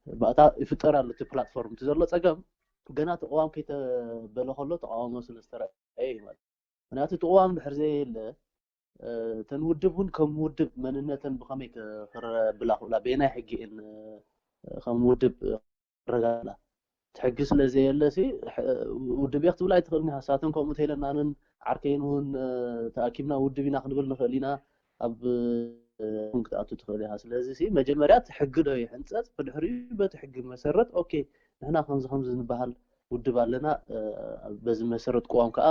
ባእታ ይፍጠር ኣሎ። እቲ ፕላትፎርም እቲ ዘሎ ጸገም ገና እቲ ቅዋም ከይተበለ ከሎ ተቃውሞ ስለ ዝተረኣየ እዩ ማለት። ምክንያቱ እቲ ቅዋም ድሕር ዘየለ እተን ውድብ እውን ከም ውድብ መንነተን ብኸመይ ክረብላ ክእላ በየናይ ሕጊ እየን ከም ውድብ ክረጋግላ? እቲ ሕጊ ስለ ዘየለ ሲ ውድብ እየ ክትብል ኣይትኽእልን ኢኻ። ንሳተን ከምኡ ተይለን ኣነን ዓርከይን እውን ተኣኪብና ውድብ ኢና ክንብል ንኽእል ኢና ኣብ ክትኣቱ ትኽእል ኢኻ። ስለዚ ሲ መጀመርያ እቲ ሕጊ ዶ ይሕንፀፅ፣ ብድሕሪኡ በቲ ሕጊ መሰረት ኦኬ ንሕና ከምዚ ከምዚ ንበሃል ውድብ ኣለና፣ በዚ መሰረት ቅዋም ከዓ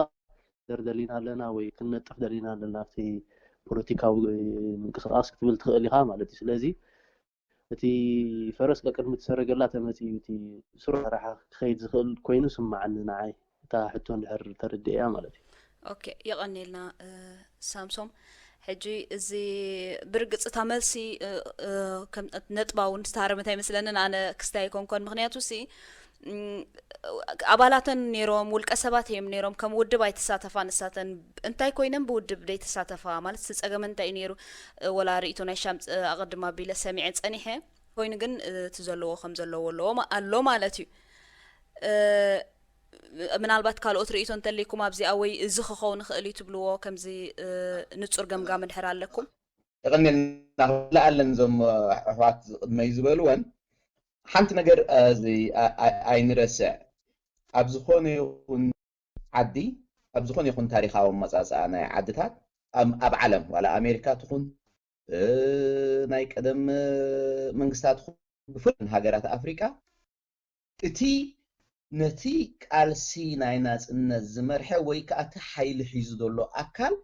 ደርደሊና ኣለና ወይ ክንነጥፍ ደሊና ኣለና ኣብቲ ፖለቲካዊ ምንቅስቃስ ክትብል ትኽእል ኢኻ ማለት እዩ። ስለዚ እቲ ፈረስ ቀቅድሚ እቲ ሰረገላ ተመፅዩ እቲ ስሩዕ ረሓ ክኸይድ ዝኽእል ኮይኑ ስማዓኒ ንዓይ እታ ሕቶ እንድሕር ተረዲእያ ማለት እዩ። ኦኬ፣ የቐኔልና ሳምሶም። ሕጂ እዚ ብርግፅ እታ መልሲ ነጥባ እውን ዝተሃረመት ኣይመስለንን። ኣነ ክስታይ ኣይኮንኮን፣ ምክንያቱ ሲ ኣባላተን ነይሮም፣ ውልቀ ሰባት እዮም ነይሮም፣ ከም ውድብ ኣይተሳተፋ ንሳተን። እንታይ ኮይነን ብውድብ ዘይተሳተፋ ማለት እቲ ፀገመን እንታይ እዩ ነይሩ? ወላ ርእይቶ ናይ ሻም ኣቐድም ኣቢለ ሰሚዐ ፀኒሐ። ኮይኑ ግን እቲ ዘለዎ ከም ዘለዎ ኣለዎ ኣሎ ማለት እዩ። ምናልባት ካልኦት ርእይቶ እንተለይኩም ኣብዚኣ ወይ እዚ ክኸውን ይኽእል እዩ ትብልዎ ከምዚ ንፁር ገምጋም እንድሕር ኣለኩም? የቐንየልና። ክልኣለን እዞም ኣሕዋት ዝቕድመይ ዝበልወን ሓንቲ ነገር እዚ ኣይንረስዕ። ኣብ ዝኾነ ይኹን ዓዲ ኣብ ዝኾነ ይኹን ታሪኻዊ ኣመጻጽኣ ናይ ዓድታት ኣብ ዓለም ዋላ ኣሜሪካ ትኹን ናይ ቀደም መንግስታት ብፍሉይ ሃገራት ኣፍሪቃ እቲ ነቲ ቃልሲ ናይ ናጽነት ዝመርሐ ወይ ከዓ እቲ ሓይሊ ሒዙ ዘሎ ኣካል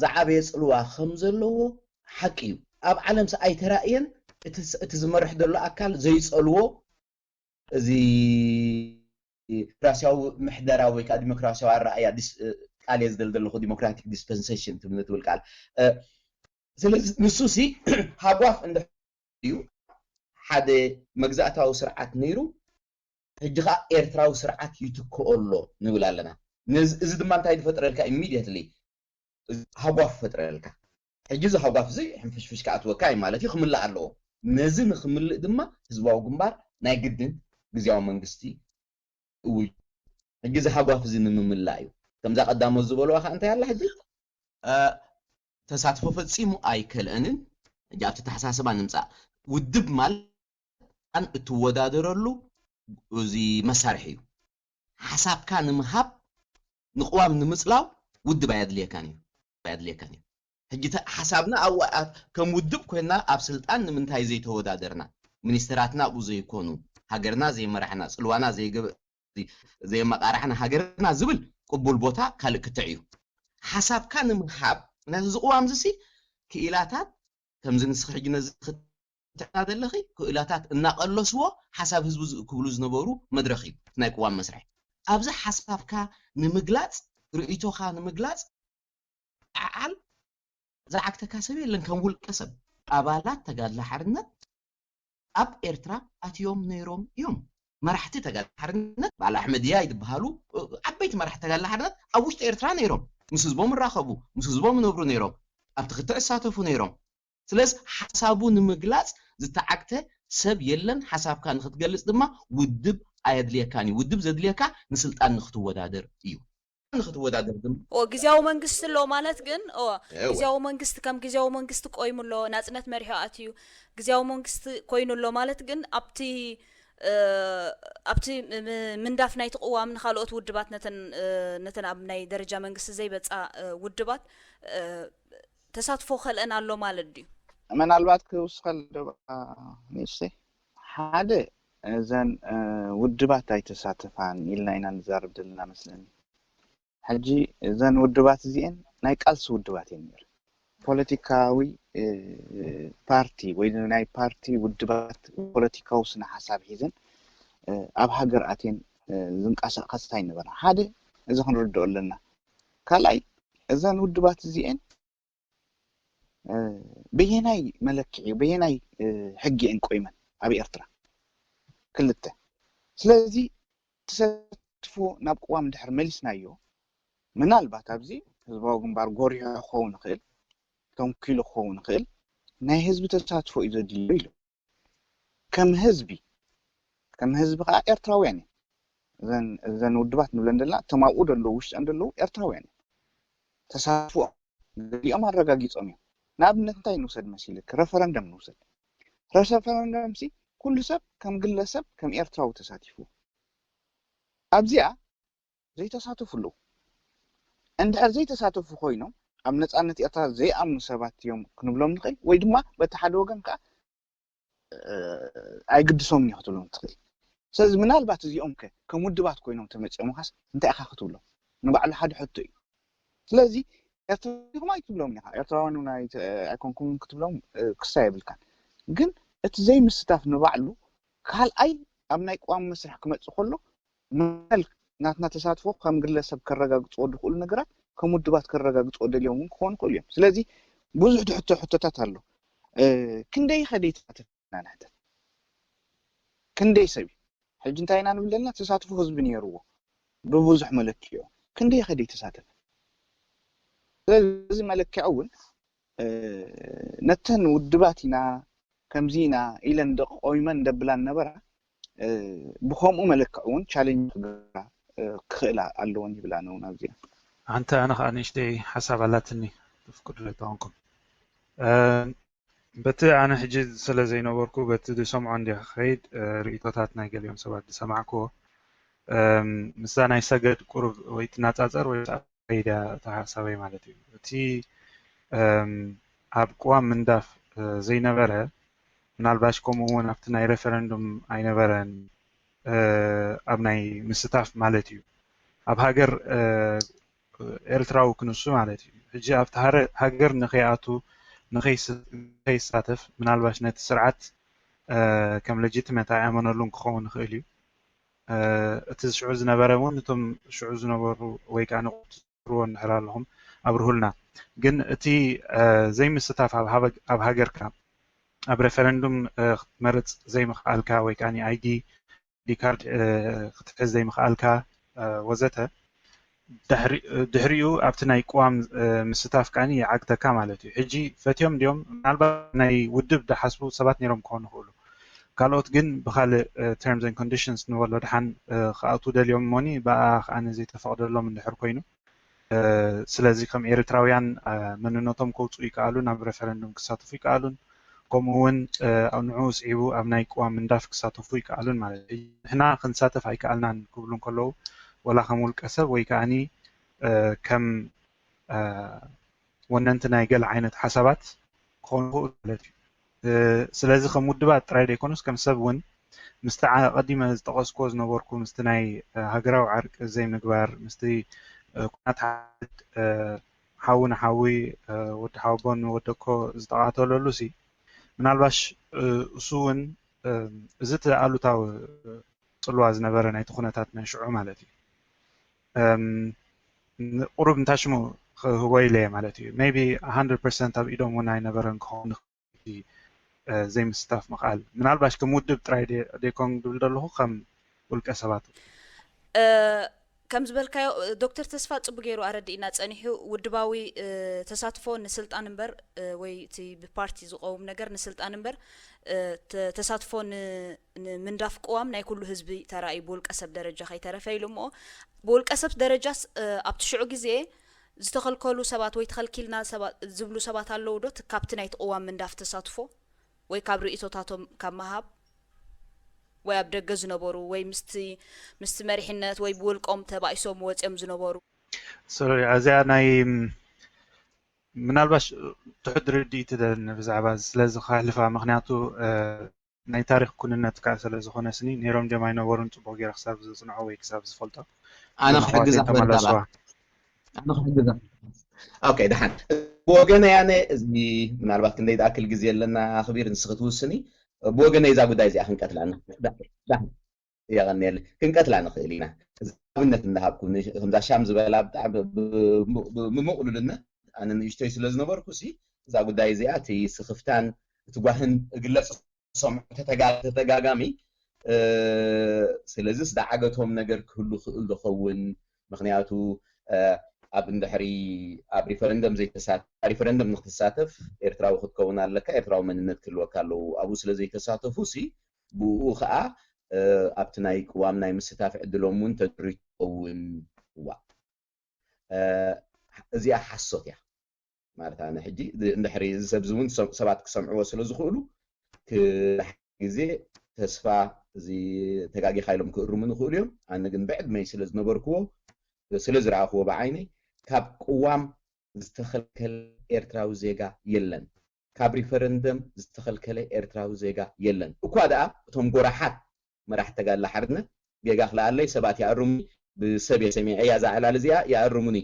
ዝዓበየ ጽልዋ ከም ዘለዎ ሓቂ እዩ። ኣብ ዓለምስ ኣይተራእየን እቲ ዝመርሕ ዘሎ ኣካል ዘይጸልዎ እዚ ዲሞክራሲያዊ ምሕደራ ወይ ከዓ ዲሞክራሲያዊ ኣረኣእያ ቃል እየ ዝደል ዘለኹ ዲሞክራቲክ ዲስፐንሴሽን ትብል ቃል። ስለዚ ንሱ ሲ ሃጓፍ እንድሕር እዩ ሓደ መግዛእታዊ ስርዓት ነይሩ፣ ሕጂ ከዓ ኤርትራዊ ስርዓት ይትክኦ ኣሎ ንብል ኣለና። እዚ ድማ እንታይ ዝፈጥረልካ ኢሚድየትሊ ሃጓፍ ይፈጥረልካ። ሕጂ እዚ ሃጓፍ እዚ ሕንፍሽፍሽ ክኣትወካ እዩ ማለት እዩ፣ ክምላእ ኣለዎ። ነዚ ንክምልእ ድማ ህዝባዊ ግንባር ናይ ግድን ግዜያዊ መንግስቲ እውጅ። ሕጂ እዚ ሃጓፍ እዚ ንምምላእ እዩ። ከምዛ ቀዳሞት ዝበልዋ ከዓ እንታይ ኣላ ሕጂ ተሳትፎ ፈጺሙ ኣይከልአንን። ሕጂ ኣብቲ ተሓሳስባ ንምፃእ ውድብ ማለት እትወዳደረሉ እዚ መሳርሒ እዩ። ሓሳብካ ንምሃብ ንቅዋም ንምፅላው ውድብ ኣየድልየካን እዩ ኣየድልየካን እዩ። ሕጂ ሓሳብና ኣብ ከም ውድብ ኮይና ኣብ ስልጣን ንምንታይ ዘይተወዳደርና? ሚኒስትራትና ኣብኡ ዘይኮኑ፣ ሃገርና ዘይመራሕና፣ ፅልዋና ዘየመቃራሕና፣ ሃገርና ዝብል ቅቡል ቦታ ካልእ ክትዕ እዩ። ሓሳብካ ንምሃብ ነዚ ዝቅዋም ዝሲ ክኢላታት ከምዚ ንስኺ ሕጂ ነዚ ክትዕና ዘለኺ ክኢላታት እናቐለስዎ ሓሳብ ህዝቢ ክብሉ ዝነበሩ መድረኽ እዩ ናይ ቅዋም መስርሒ። ኣብዚ ሓሳብካ ንምግላፅ ርእይቶኻ ንምግላፅ ዓዓል ዝዓግተካ ሰብ የለን። ከም ውልቀ ሰብ ኣባላት ተጋድሎ ሓርነት ኣብ ኤርትራ ኣትዮም ነይሮም እዮም። መራሕቲ ተጋድሎ ሓርነት በዓል ኣሕመድያ ይትበሃሉ ዓበይቲ መራሕቲ ተጋድሎ ሓርነት ኣብ ውሽጢ ኤርትራ ነይሮም። ምስ ህዝቦም ይራኸቡ፣ ምስ ህዝቦም ይነብሩ ነይሮም። ኣብቲ ክትዕ ይሳተፉ ነይሮም። ስለዚ ሓሳቡ ንምግላፅ ዝተዓግተ ሰብ የለን። ሓሳብካ ንክትገልፅ ድማ ውድብ ኣየድልየካን እዩ። ውድብ ዘድልየካ ንስልጣን ንክትወዳደር እዩ። ንክትወዳደር ድማ ግዜያዊ መንግስቲ ኣሎ ማለት ግን ግዜያዊ መንግስቲ ከም ግዜያዊ መንግስቲ ቆይሙ ኣሎ፣ ናፅነት መሪሑ ኣትዩ ግዜያዊ መንግስቲ ኮይኑ ኣሎ ማለት ግን ኣብቲ ኣብቲ ምንዳፍ ናይቲ ቅዋም ንካልኦት ውድባት ነተን ኣብ ናይ ደረጃ መንግስቲ ዘይበፃ ውድባት ተሳትፎ ከልአን ኣሎ ማለት ድዩ? ምናልባት ክውስኸል ዶ ንእሽተይ ሓደ እዘን ውድባት ኣይተሳተፋን ኢልና ኢና ንዛረብ ዘለና መስለኒ። ሕጂ እዘን ውድባት እዚአን ናይ ቃልሲ ውድባት እየን ነይረን። ፖለቲካዊ ፓርቲ ወይ ናይ ፓርቲ ውድባት ፖለቲካዊ ስነ ሓሳብ ሒዘን ኣብ ሃገር ኣትየን ዝንቀሳቐሳ ኣይነበራ። ሓደ እዚ ክንርድኦ ኣለና። ካልኣይ እዘን ውድባት እዚአን በየናይ መለክዒ በየናይ ሕጊ እየን ቆይመን ኣብ ኤርትራ? ክልተ። ስለዚ ተሳትፎ ናብ ቅዋም ድሕር መሊስናዮ ምናልባት ኣብዚ ህዝባዊ ግንባር ጎሪሑ ክኸውን ይኽእል፣ ተንኪሉ ክኸውን ይኽእል፣ ናይ ህዝቢ ተሳትፎ እዩ ዘድልዮ ኢሉ። ከም ህዝቢ ከም ህዝቢ ከዓ ኤርትራውያን እዮም። እዘን ውድባት ንብለን ዘለና እቶም ኣብኡ ዘለዉ ውሽጠን ዘለዉ ኤርትራውያን እዮም። ተሳትፎ ገሊኦም ኣረጋጊፆም እዮም። ንኣብነት እንታይ ንውሰድ መሲልክ? ረፈረንደም ንውሰድ። ረፈረንደም ሲ ኩሉ ሰብ ከም ግለሰብ ከም ኤርትራዊ ተሳቲፉ ኣብዚኣ ዘይተሳተፉ ኣለዉ። እንድሕር ዘይተሳተፉ ኮይኖም ኣብ ነፃነት ኤርትራ ዘይኣምኑ ሰባት እዮም ክንብሎም ንኽእል ወይ ድማ በቲ ሓደ ወገን ከዓ ኣይግድሶምን እዩ ክትብሎም ትኽእል። ስለዚ ምናልባት እዚኦም ከ ከም ውድባት ኮይኖም ተመፂኦምኻስ እንታይ ኢኻ ክትብሎም? ንባዕሉ ሓደ ሕቶ እዩ። ስለዚ ኤርትራዊ ኢኹም ኣይትብሎም ኢኻ፣ ኤርትራውያን እውን ኣይኮንኩምን ክትብሎም ክሳ የብልካን። ግን እቲ ዘይምስታፍ ንባዕሉ ካልኣይ ኣብ ናይ ቅዋም መስርሕ ክመፅእ ከሎ መል ናትና ተሳትፎ ከም ግለሰብ ከረጋግፅዎ ዝኽእሉ ነገራት ከም ውድባት ከረጋግፅዎ ደልዮም እውን ክኾኑ ይኽእሉ እዮም። ስለዚ ብዙሕ ትሕቶ ሕቶታት ኣሎ። ክንደይ ከ ደይተሳተፈ ኢና ንሕተት? ክንደይ ሰብ እዩ? ሕጂ እንታይ ኢና ንብል ዘለና? ተሳትፎ ህዝቢ ነይርዎ ብብዙሕ መለክዒ። ክንደይ ከ ደይተሳተፈ? ስለዚ መለክዒ እውን ነተን ውድባት ኢና ከምዚ ኢና ኢለን ደቆይመን ደብላ ነበራ ብከምኡ መለክዒ እውን ቻሌንጅ ክገብራ ክኽእላ ኣለወን ይብል ኣነ እውን ኣብዚኣ። ኣንተ ኣነ ከዓ ንእሽተይ ሓሳብ ኣላትኒ ትፍቅዱ ተኾንኩም በቲ ኣነ ሕጂ ስለ ዘይነበርኩ በቲ ዝሰምዖ እንዲ ክኸይድ ርእቶታት ናይ ገሊኦም ሰባት ዝሰማዕክዎ ምስዛ ናይ ሰገድ ቁሩብ ወይ ትነፃፀር ወይ ከይዳ እታ ሓሳበይ ማለት እዩ። እቲ ኣብ ቅዋም ምንዳፍ ዘይነበረ፣ ምናልባሽ ከምኡ እውን ኣብቲ ናይ ሬፈረንዱም ኣይነበረን፣ ኣብ ናይ ምስታፍ ማለት እዩ። ኣብ ሃገር ኤርትራዊ ክንሱ ማለት እዩ። ሕጂ ኣብቲ ሃገር ንኸይኣቱ ንኸይሳተፍ ምናልባሽ ነቲ ስርዓት ከም ሌጂቲመት ኣይኣመነሉን ክኸውን ይኽእል እዩ። እቲ ሽዑ ዝነበረ እውን እቶም ሽዑ ዝነበሩ ወይ ከዓ ንቁ ትዝክርዎ እንድሕር ኣለኹም ኣብርሁልና። ግን እቲ ዘይምስታፍ ኣብ ሃገርካ ኣብ ሬፈረንዱም ክትመርፅ ዘይምኽኣልካ ወይ ከዓ ኣይዲ ካርድ ክትሕዝ ዘይምኽኣልካ ወዘተ ድሕሪኡ ኣብቲ ናይ ቅዋም ምስታፍ ከዓኒ ይዓግተካ ማለት እዩ። ሕጂ ፈትዮም እንዲዮም ምናልባት ናይ ውድብ ዝሓስቡ ሰባት ነይሮም ክኾኑ ይኽእሉ። ካልኦት ግን ብካልእ terms and conditions ንበሎ ድሓን ክኣትዉ ደልዮም እሞኒ ብኣ ከዓኒ ዘይተፈቕደሎም እንድሕር ኮይኑ ስለዚ ከም ኤርትራውያን መንነቶም ከውፅኡ ይከኣሉን ኣብ ሬፈረንዱም ክሳተፉ ይከኣሉን። ከምኡ እውን ንዕኡ ስዒቡ ኣብ ናይ ቅዋም ምንዳፍ ክሳተፉ ይከኣሉን ማለት እዩ። ንሕና ክንሳተፍ ኣይከኣልናን ክብሉ እንከለዉ ወላ ከም ውልቀ ሰብ ወይ ከዓኒ ከም ወነንቲ ናይ ገለ ዓይነት ሓሳባት ክኾኑ ይኽእሉ ማለት እዩ። ስለዚ ከም ውድባት ጥራይ ዘይኮኑስ ከም ሰብ እውን ምስቲ ኣቐዲመ ዝጠቐስክዎ ዝነበርኩ ምስቲ ናይ ሃገራዊ ዕርቂ ዘይምግባር ምስቲ ኩናት ሓዊ ንሓዊ ወዲ ሓወቦ ንወደኮ ዝተቓተለሉ ሲ ምናልባሽ እሱ እውን እዚ እቲ ኣሉታዊ ፅልዋ ዝነበረ ናይቲ ኩነታት ናይ ሽዑ ማለት እዩ። ቁሩብ እንታሽሙ ክህቦ ኢለ እየ ማለት እዩ። maybe hundred percent ኣብ ኢዶም እውን ኣይነበረን ክኸውን ዘይምስታፍ ምኽኣል ምናልባሽ ከም ውድብ ጥራይ ደይኮን ድብል ዘለኹ ከም ውልቀ ሰባት ከም ዝበልካዮ ዶክተር ተስፋ ጽቡ ገይሩ ኣረዲእና ጸኒሑ። ውድባዊ ተሳትፎ ንስልጣን እምበር ወይ እቲ ብፓርቲ ዝቀውም ነገር ንስልጣን እምበር ተሳትፎ ንምንዳፍ ቅዋም ናይ ኩሉ ህዝቢ ተራእዩ ብውልቀ ሰብ ደረጃ ከይተረፈ ኢሉ እሞ ብውልቀ ሰብ ደረጃስ ኣብቲ ሽዑ ግዜ ዝተኸልከሉ ሰባት ወይ ተኸልኪልና ዝብሉ ሰባት ኣለዉ ዶ ካብቲ ናይቲ ቅዋም ምንዳፍ ተሳትፎ ወይ ካብ ርእይቶታቶም ካብ ምሃብ ወይ ኣብ ደገ ዝነበሩ ወይ ምስቲ ምስቲ መሪሕነት ወይ ብውልቆም ተባኢሶም ወፅዮም ዝነበሩ ሶሪ እዚኣ ናይ ምናልባሽ ትሑት ርድኢት ደለኒ ብዛዕባ ስለዚ ክሕልፋ ምክንያቱ ናይ ታሪክ ኩንነት ከዓ ስለ ዝኾነ ስኒ ነይሮም ድዮም ኣይነበሩን ፅቡቅ ገይረ ክሳብ ዝፅንዖ ወይ ክሳብ ዝፈልጦ ኣነ ክሕግዛ ተመለስዋ ኣነ ክሕግዛ ኦኬ ደሓን ብወገነይ ኣነ እዚ ምናልባት ክንደይ ዝኣክል ግዜ ኣለና ኣኽቢር ንስኺ ትውስኒ ብወገነይ እዛ ጉዳይ እዚኣ ክንቀትላ የቐንየል ክንቀትላ ንኽእል ኢና ኣብነት እንዳሃብኩ ከምዛ ሻም ዝበላ ብጣዕሚ ብምቕሉልነት ኣነ ንእሽተይ ስለ ዝነበርኩ ሲ እዛ ጉዳይ እዚኣ እቲ ስኽፍታን እቲ ጓህን እግለፅ ሰምዑ ተተጋጋሚ ስለዚስ ዝዓገቶም ነገር ክህሉ ክእል ዝኸውን ምክንያቱ ኣብ እንድሕሪ ኣብ ሪፈረንደም ዘይተሳተፍ ሪፈረንደም ንክትሳተፍ ኤርትራዊ ክትከውን ኣለካ ኤርትራዊ መንነት ክህልወካ ኣለዉ ኣብኡ ስለ ዘይተሳተፉ ሲ ብኡ ከዓ ኣብቲ ናይ ቅዋም ናይ ምስታፍ ዕድሎም እውን ተድሪቱ ይኸውን ዋ እዚኣ ሓሶት እያ ማለት ኣነ ሕጂ እንድሕሪ እዚ ሰብ እውን ሰባት ክሰምዕዎ ስለ ዝኽእሉ ግዜ ተስፋ እዚ ተጋጊኻ ኢሎም ክእርሙ ንኽእሉ እዮም ኣነ ግን ብዕድመይ ስለ ዝነበርክዎ ስለ ዝረኣኽዎ ብዓይነይ ካብ ቅዋም ዝተኸልከለ ኤርትራዊ ዜጋ የለን ካብ ሪፈረንደም ዝተኸልከለ ኤርትራዊ ዜጋ የለን እኳ ደኣ እቶም ጎራሓት መራሕቲ ተጋድላ ሓርነት ጌጋ ክለኣለይ ሰባት ይኣርሙኒ ብሰብ እየ ሰሚዐያ እዛ ዕላል እዚኣ ይኣርሙኒ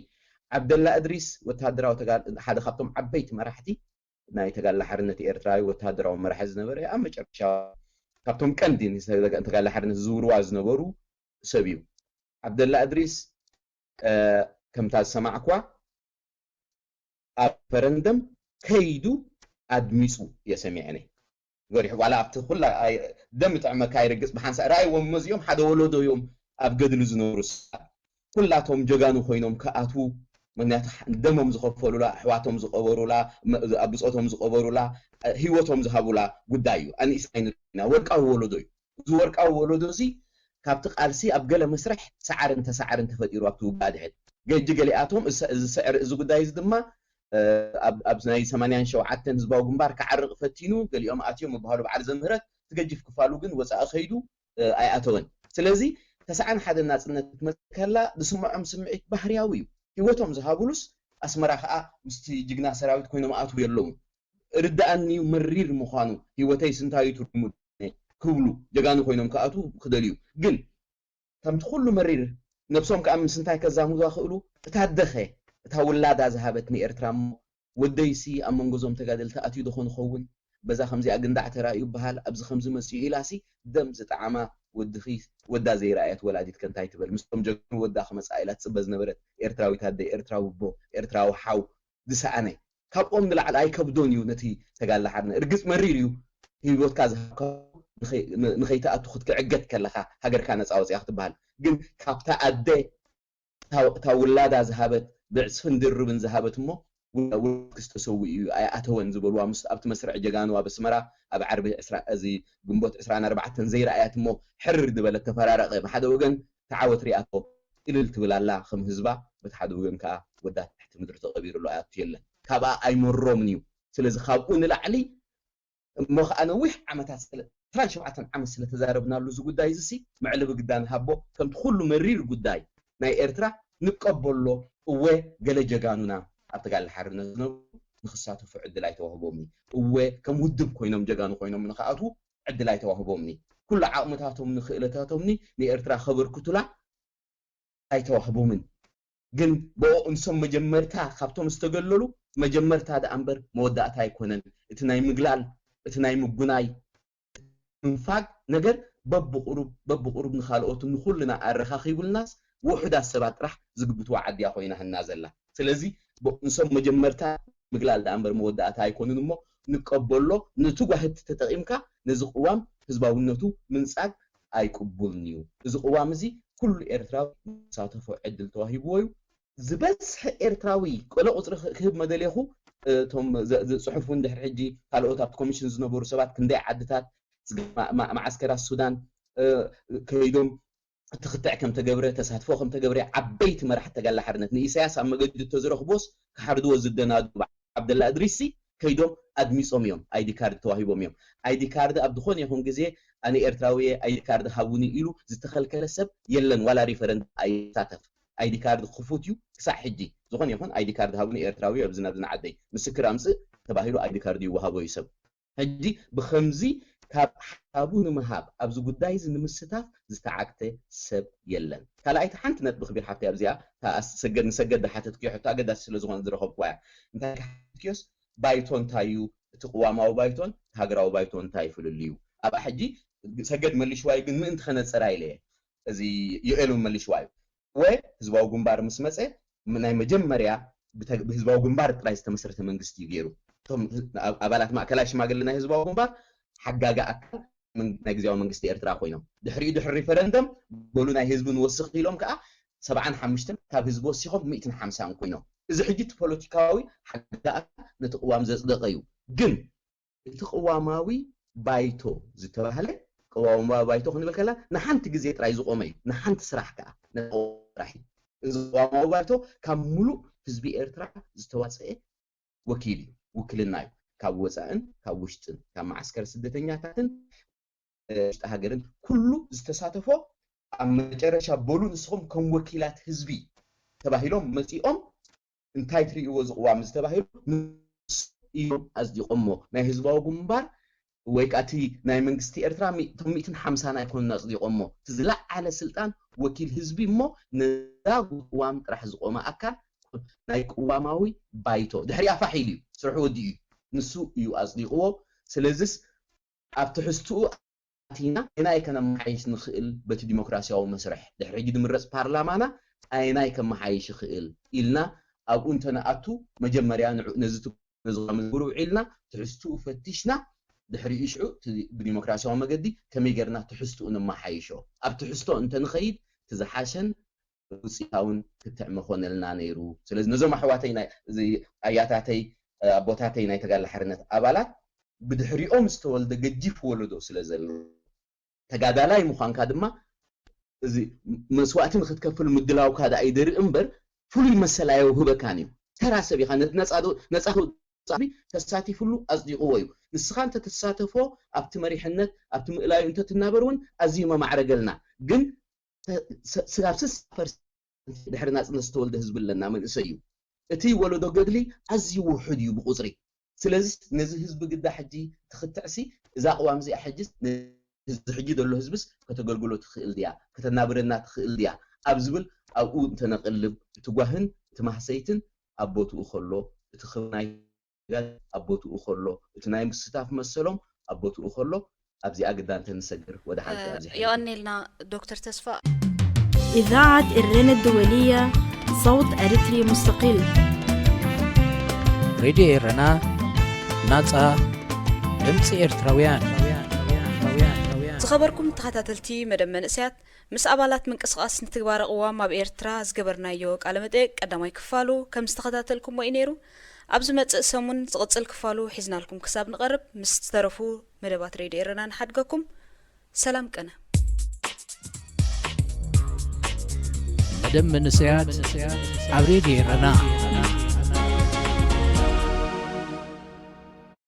ዓብደላ እድሪስ ወታደራዊ ሓደ ካብቶም ዓበይቲ መራሕቲ ናይ ተጋድላ ሓርነት ኤርትራዊ ወታደራዊ መራሒ ዝነበረ ኣብ መጨረሻ ካብቶም ቀንዲ ተጋድላ ሓርነት ዝዝውርዋ ዝነበሩ ሰብ እዩ ዓብደላ እድሪስ ከምታ ዝሰማዕኳ ኣብ ፈረንደም ከይዱ ኣድሚፁ እየ ሰሚዐ ነይ ገሪሑ ዋላ ኣብቲ ኩላ ደም ይጥዕመካ ይርግፅ ብሓንሳእ ራእይዎም እሞ እዚኦም ሓደ ወለዶ እዮም ኣብ ገድሊ ዝነብሩ ሰባት ኩላቶም ጀጋኑ ኮይኖም ክኣትዉ ምክንያቱ ደሞም ዝኸፈሉላ ኣሕዋቶም ዝቀበሩላ ብፆቶም ዝቀበሩላ ህይወቶም ዝሃቡላ ጉዳይ እዩ ኣንኢስና ኢና ወርቃዊ ወለዶ እዩ እዚ ወርቃዊ ወለዶ እዚ ካብቲ ቃልሲ ኣብ ገለ መስርሕ ሰዓርን ተሰዓርን ተፈጢሩ ኣብቲ ውግእ ኣድሕድ ገጂ ገሊኣቶም እዚ ስዕሪ እዚ ጉዳይ እዚ ድማ ኣብ ናይ ሰማንያን ሸውዓተን ህዝባዊ ግንባር ክዓርቕ ፈቲኑ ገሊኦም ኣትዮም ምባሃሉ በዓል ዘምህረት ትገጅፍ ክፋሉ ግን ወፃኢ ከይዱ ኣይኣተወን ስለዚ ተስዓን ሓደን ናጽነት ክትመጽእ ከላ ዝስምዖም ስምዒት ባህርያዊ እዩ። ህይወቶም ዝሃብሉስ ኣስመራ ከኣ ምስቲ ጅግና ሰራዊት ኮይኖም ኣትዉ የለውን። ርድኣኒ እዩ መሪር ምዃኑ፣ ህይወተይስ እንታይ እዩ ትርጉሙ ክብሉ ጀጋኑ ኮይኖም ክኣትዉ ክደልዩ። ግን ከምቲ ኩሉ መሪር ነብሶም ከኣ ምስ እንታይ ከዛምዱዋ ክእሉ፣ እታ ኣደኸ፣ እታ ውላዳ ዝሃበት ንኤርትራ እሞ ወደይሲ ኣብ መንጎ እዞም ተጋደልቲ ኣትዩ ዶ ኾን ይኸውን? በዛ ከምዚኣ ግንዳዕ ተራእዩ ይበሃል፣ ኣብዚ ከምዚ መጺኡ ኢላሲ ደም ዝጠዓማ ወድኺ ወዳ ዘይረኣየት ወላዲትከ እንታይ ትበል? ምስቶም ጀጋኑ ወዳ ክመጽኣ ኢላ ትጽበ ዝነበረት ኤርትራዊት ኣደ፣ ኤርትራዊ ኣቦ፣ ኤርትራዊ ሓው ዝሰኣነ ካብኦም ንላዕሊ ኣይከብዶን እዩ ነቲ ተጋድሎ ሓርነት። እርግጽ መሪር እዩ ህይወትካ ዝሃብካ ንኸይ- ን- ንኸይትኣቱ ክትዕገት ከለኻ ሃገርካ ነጻ ወጺኣ ክትበሃል። ግን ካብታ ኣደ እታ ውላዳ ዝሃበት ብዕጽፍን ድርብን ዝሃበት እሞ ውላድክስ ተሰዊኡ እዩ ኣይኣተወን ዝበልዋ ምስ ኣብቲ መስርዕ ጀጋኑ ኣብ ኣስመራ ኣብ ዓርቢ ዕስራ እዚ ግንቦት ዕስራን ኣርባዕተን ዘይረኣያት እሞ ሕርር ዝበለት ተፈራረቐ ብሓደ ወገን ተዓወት ሪኣቶ ኢልል ትብል ኣላ ከም ህዝባ በቲ ሓደ ወገን ከዓ ወዳ ትሕቲ ምድሪ ተቐቢሩ ኣሎ ኣያቱ የለን ካብኣ ኣይመሮምን እዩ ስለዚ ካብኡ ንላዕሊ እሞ ከዓ ነዊሕ ዓመታት ስለ ዕስራን ሸውዓተን ዓመት ስለተዛረብናሉ እዚ ጉዳይ እዚ ሲ መዕለቢ ግዳ ንሃቦ ከምቲ ኩሉ መሪር ጉዳይ ናይ ኤርትራ ንቀበሎ እወ ገለ ጀጋኑና ኣብ ተጋድሎ ሓርነት ዝነብሩ ንክሳተፉ ዕድል ኣይተዋህቦምኒ እወ ከም ውድብ ኮይኖም ጀጋኑ ኮይኖም ንክኣትዉ ዕድል ኣይተዋህቦምኒ ኩሉ ዓቕምታቶምኒ ክእለታቶምኒ ንኤርትራ ከበርክቱላ ኣይተዋህቦምን ግን ብኦ እንሶም መጀመርታ ካብቶም ዝተገለሉ መጀመርታ ደኣ እምበር መወዳእታ ኣይኮነን እቲ ናይ ምግላል እቲ ናይ ምጉናይ ምንፋግ ነገር በብቁሩብ በብቁሩብ ንካልኦት ንኩልና ኣረኻኺቡልናስ ውሑዳት ሰባት ጥራሕ ዝግብትዋ ዓድያ ኮይና ህና ዘላ ስለዚ እንሶም መጀመርታ ምግላል ደኣ እምበር መወዳእታ ኣይኮኑን እሞ ንቀበሎ ነቲ ጓህቲ ተጠቒምካ ነዚ ቅዋም ህዝባውነቱ ምንጻግ ኣይቅቡልን እዩ እዚ ቅዋም እዚ ኩሉ ኤርትራዊ ዝሳተፎ ዕድል ተዋሂብዎ እዩ ዝበዝሐ ኤርትራዊ ቅለ ቁፅሪ ክህብ መደሌኹ እቶም ዝፅሑፍ እውን ድሕሪ ሕጂ ካልኦት ኣብቲ ኮሚሽን ዝነበሩ ሰባት ክንደይ ዓድታት መዓስከራት ሱዳን ከይዶም ትኽትዕ ከም ተገብረ ተሳትፎ ከም ተገብረ ዓበይቲ መራሕቲ ተጋድሎ ሓርነት ንኢሳያስ ኣብ መገዲ ተዝረኽቦስ ክሓርድዎ ዝደናዱ ዓብደላ እድሪስሲ ከይዶም ኣድሚፆም እዮም ኣይዲ ካርድ ተዋሂቦም እዮም ኣይዲ ካርድ ኣብ ዝኾነ ይኹን ግዜ ኣነ ኤርትራዊ እየ ኣይዲ ካርድ ሃቡኒ ኢሉ ዝተኸልከለ ሰብ የለን ዋላ ሪፈረንድ ኣይሳተፍ ኣይዲ ካርድ ክፉት እዩ ክሳዕ ሕጂ ዝኾነ ይኹን ኣይዲ ካርድ ሃቡኒ ኤርትራዊ ኣብዚ ናብዚ ንዓደይ ምስክር ኣምፅእ ተባሂሉ ኣይዲ ካርድ ይወሃቦ እዩ ሰብ ሕጂ ብኸምዚ ካብ ሓሳቡ ንምሃብ ኣብዚ ጉዳይ እዚ ንምስታፍ ዝተዓግተ ሰብ የለን። ካልኣይቲ ሓንቲ ነጥቢ ክቢር ሓፍተይ ኣብዚኣ ሰገድ ንሰገድ ዝሓተትክዮ ሕቶ ኣገዳሲ ስለ ዝኾነ ዝረኸብክዋ እያ። እንታይ ክሓትክዮስ ባይቶ እንታይ እዩ እቲ ቅዋማዊ ባይቶን ሃገራዊ ባይቶ እንታይ ፍልልዩ ኣብኣ ሕጂ ሰገድ መሊሽዋይ ግን ምእንቲ ከነፀራ ኢለ እየ እዚ ዮኤል እውን መሊሽዋ እዩ ወይ ህዝባዊ ግንባር ምስ መፀ ናይ መጀመርያ ብህዝባዊ ግንባር ጥራይ ዝተመስረተ መንግስቲ እዩ ገይሩ እቶም ኣባላት ማእከላይ ሽማግለ ናይ ህዝባዊ ግንባር ሓጋጊ ኣካል ናይ ግዜያዊ መንግስቲ ኤርትራ ኮይኖም ድሕሪኡ ድሕሪ ሪፈረንደም በሉ ናይ ህዝቢ ንወስኽ ኢሎም ከዓ ሰብዓን ሓሙሽተን ካብ ህዝቢ ወሲኾም ሚእትን ሓምሳን ኮይኖም እዚ ሕጂ እቲ ፖለቲካዊ ሓጋጊ ኣካል ነቲ ቅዋም ዘፅደቐ እዩ ግን እቲ ቅዋማዊ ባይቶ ዝተባህለ ቅዋማዊ ባይቶ ክንብል ከላ ንሓንቲ ግዜ ጥራይ ዝቆመ እዩ ንሓንቲ ስራሕ ከዓ ስራሕ እዩ እዚ ቅዋማዊ ባይቶ ካብ ሙሉእ ህዝቢ ኤርትራ ዝተዋፀአ ወኪል እዩ ውክልና እዩ ካብ ወፃእን ካብ ውሽጥን ካብ ማዓስከር ስደተኛታትን ውሽጢ ሃገርን ኩሉ ዝተሳተፎ ኣብ መጨረሻ በሉ ንስኹም ከም ወኪላት ህዝቢ ተባሂሎም መፂኦም እንታይ ትርእይዎ እዚ ቅዋም እዚ ተባሂሉ ንሱ እዮም ኣፅዲቆሞ ናይ ህዝባዊ ግንባር ወይ ከዓ እቲ ናይ መንግስቲ ኤርትራ እቶም ሚእትን ሓምሳን ኣይኮኑን ኣፅዲቆሞ እቲ ዝለዓለ ስልጣን ወኪል ህዝቢ እሞ ነዛ ቅዋም ጥራሕ ዝቆመ ኣካል ናይ ቅዋማዊ ባይቶ ድሕሪኣ ፋሕ ኢሉ እዩ ስርሑ ወዲኡ እዩ ንሱ እዩ ኣፅዲቅዎ ስለዚስ ኣብ ትሕዝትኡ ኣቲና ኣየናይ ከነመሓይሽ ንኽእል በቲ ዲሞክራሲያዊ መስርሕ ድሕሪ ሕጂ ዝምረፅ ፓርላማና ኣየናይ ከመሓይሽ ይኽእል ኢልና ኣብኡ እንተንኣቱ መጀመርያ ንዑ ነዚ ነዚ ውዒልና ትሕዝትኡ ፈቲሽና ድሕሪኡ ሽዑ ብዲሞክራሲያዊ መገዲ ከመይ ጌርና ትሕዝትኡ ነመሓይሾ ኣብ ትሕዝቶ እንተንኸይድ እቲ ዝሓሸን ውፅኢታውን ክትዕ መኾነልና ነይሩ ስለዚ ነዞም ኣሕዋተይ ኣያታተይ ኣቦታተይ ናይ ተጋድሎ ሓርነት ኣባላት ብድሕሪኦም ዝተወልደ ገጂፍ ወለዶ ስለ ዘሎ ተጋዳላይ ምዃንካ ድማ እዚ መስዋእቲ ንክትከፍል ምድላውካ ደኣ ይደርኢ እምበር ፍሉይ መሰል ኣየውህበካን እዩ ተራ ሰብ ኢኻ ነቲ ነፃ ተሳቲፍሉ ኣፅዲቕዎ እዩ ንስኻ እንተትሳተፎ ኣብቲ መሪሕነት ኣብቲ ምእላዩ እንተትናበር እውን ኣዝዩ መማዕረገልና ግን ስ- ስጋብ ስሳ ፐርሰንት ድሕሪ ናጽነት ዝተወልደ ህዝቢ ኣለና መንእሰይ እዩ። እቲ ወለዶ ገድሊ ኣዝዩ ውሑድ እዩ ብቁጽሪ። ስለዚ ነዚ ህዝቢ ግዳ ሕጂ ትኽትዕሲ እዛ ቅዋም እዚኣ ሕጂ ነዚ ሕጂ ዘሎ ህዝብስ ከተገልግሎ ትኽእል ድያ፣ ከተናብረና ትኽእል ድያ ኣብ ዝብል ኣብኡ እንተነቕልብ እቲ ጓህን እቲ ማህሰይትን ኣብ ቦትኡ ከሎ እቲ ክብናይ ኣብ ቦትኡ ከሎ እቲ ናይ ምስታፍ መሰሎም ኣብ ቦትኡ ከሎ ኣብዚኣ ግዳ እንተንሰግር ወደ ሓንቲ ኣብዚ ሕጂ የቐኔልና ዶክተር ተስፋ። إذاعة إرنا الدولية، صوت أريتري مستقل. ሬድዮ ኤረና ናጻ ድምፂ ኤርትራውያን። ዝኸበርኩም ተኸታተልቲ መደብ መንእሰያት፣ ምስ ኣባላት ምንቅስቃስ ንትግባረ ቅዋም ኣብ ኤርትራ ዝገበርናዮ ቃለ መጠየቅ ቀዳማይ ክፋሉ ከም ዝተኸታተልኩሞ እዩ ነይሩ። ኣብ ዝመጽእ ሰሙን ዝቕጽል ክፋሉ ሒዝናልኩም ክሳብ ንቐርብ ምስ ዝተረፉ መደባት ሬድዮ ኤረና ንሓድገኩም። ሰላም ቀነ። መደብ መንእሰያት ኣብ ሬድዮ ኤረና።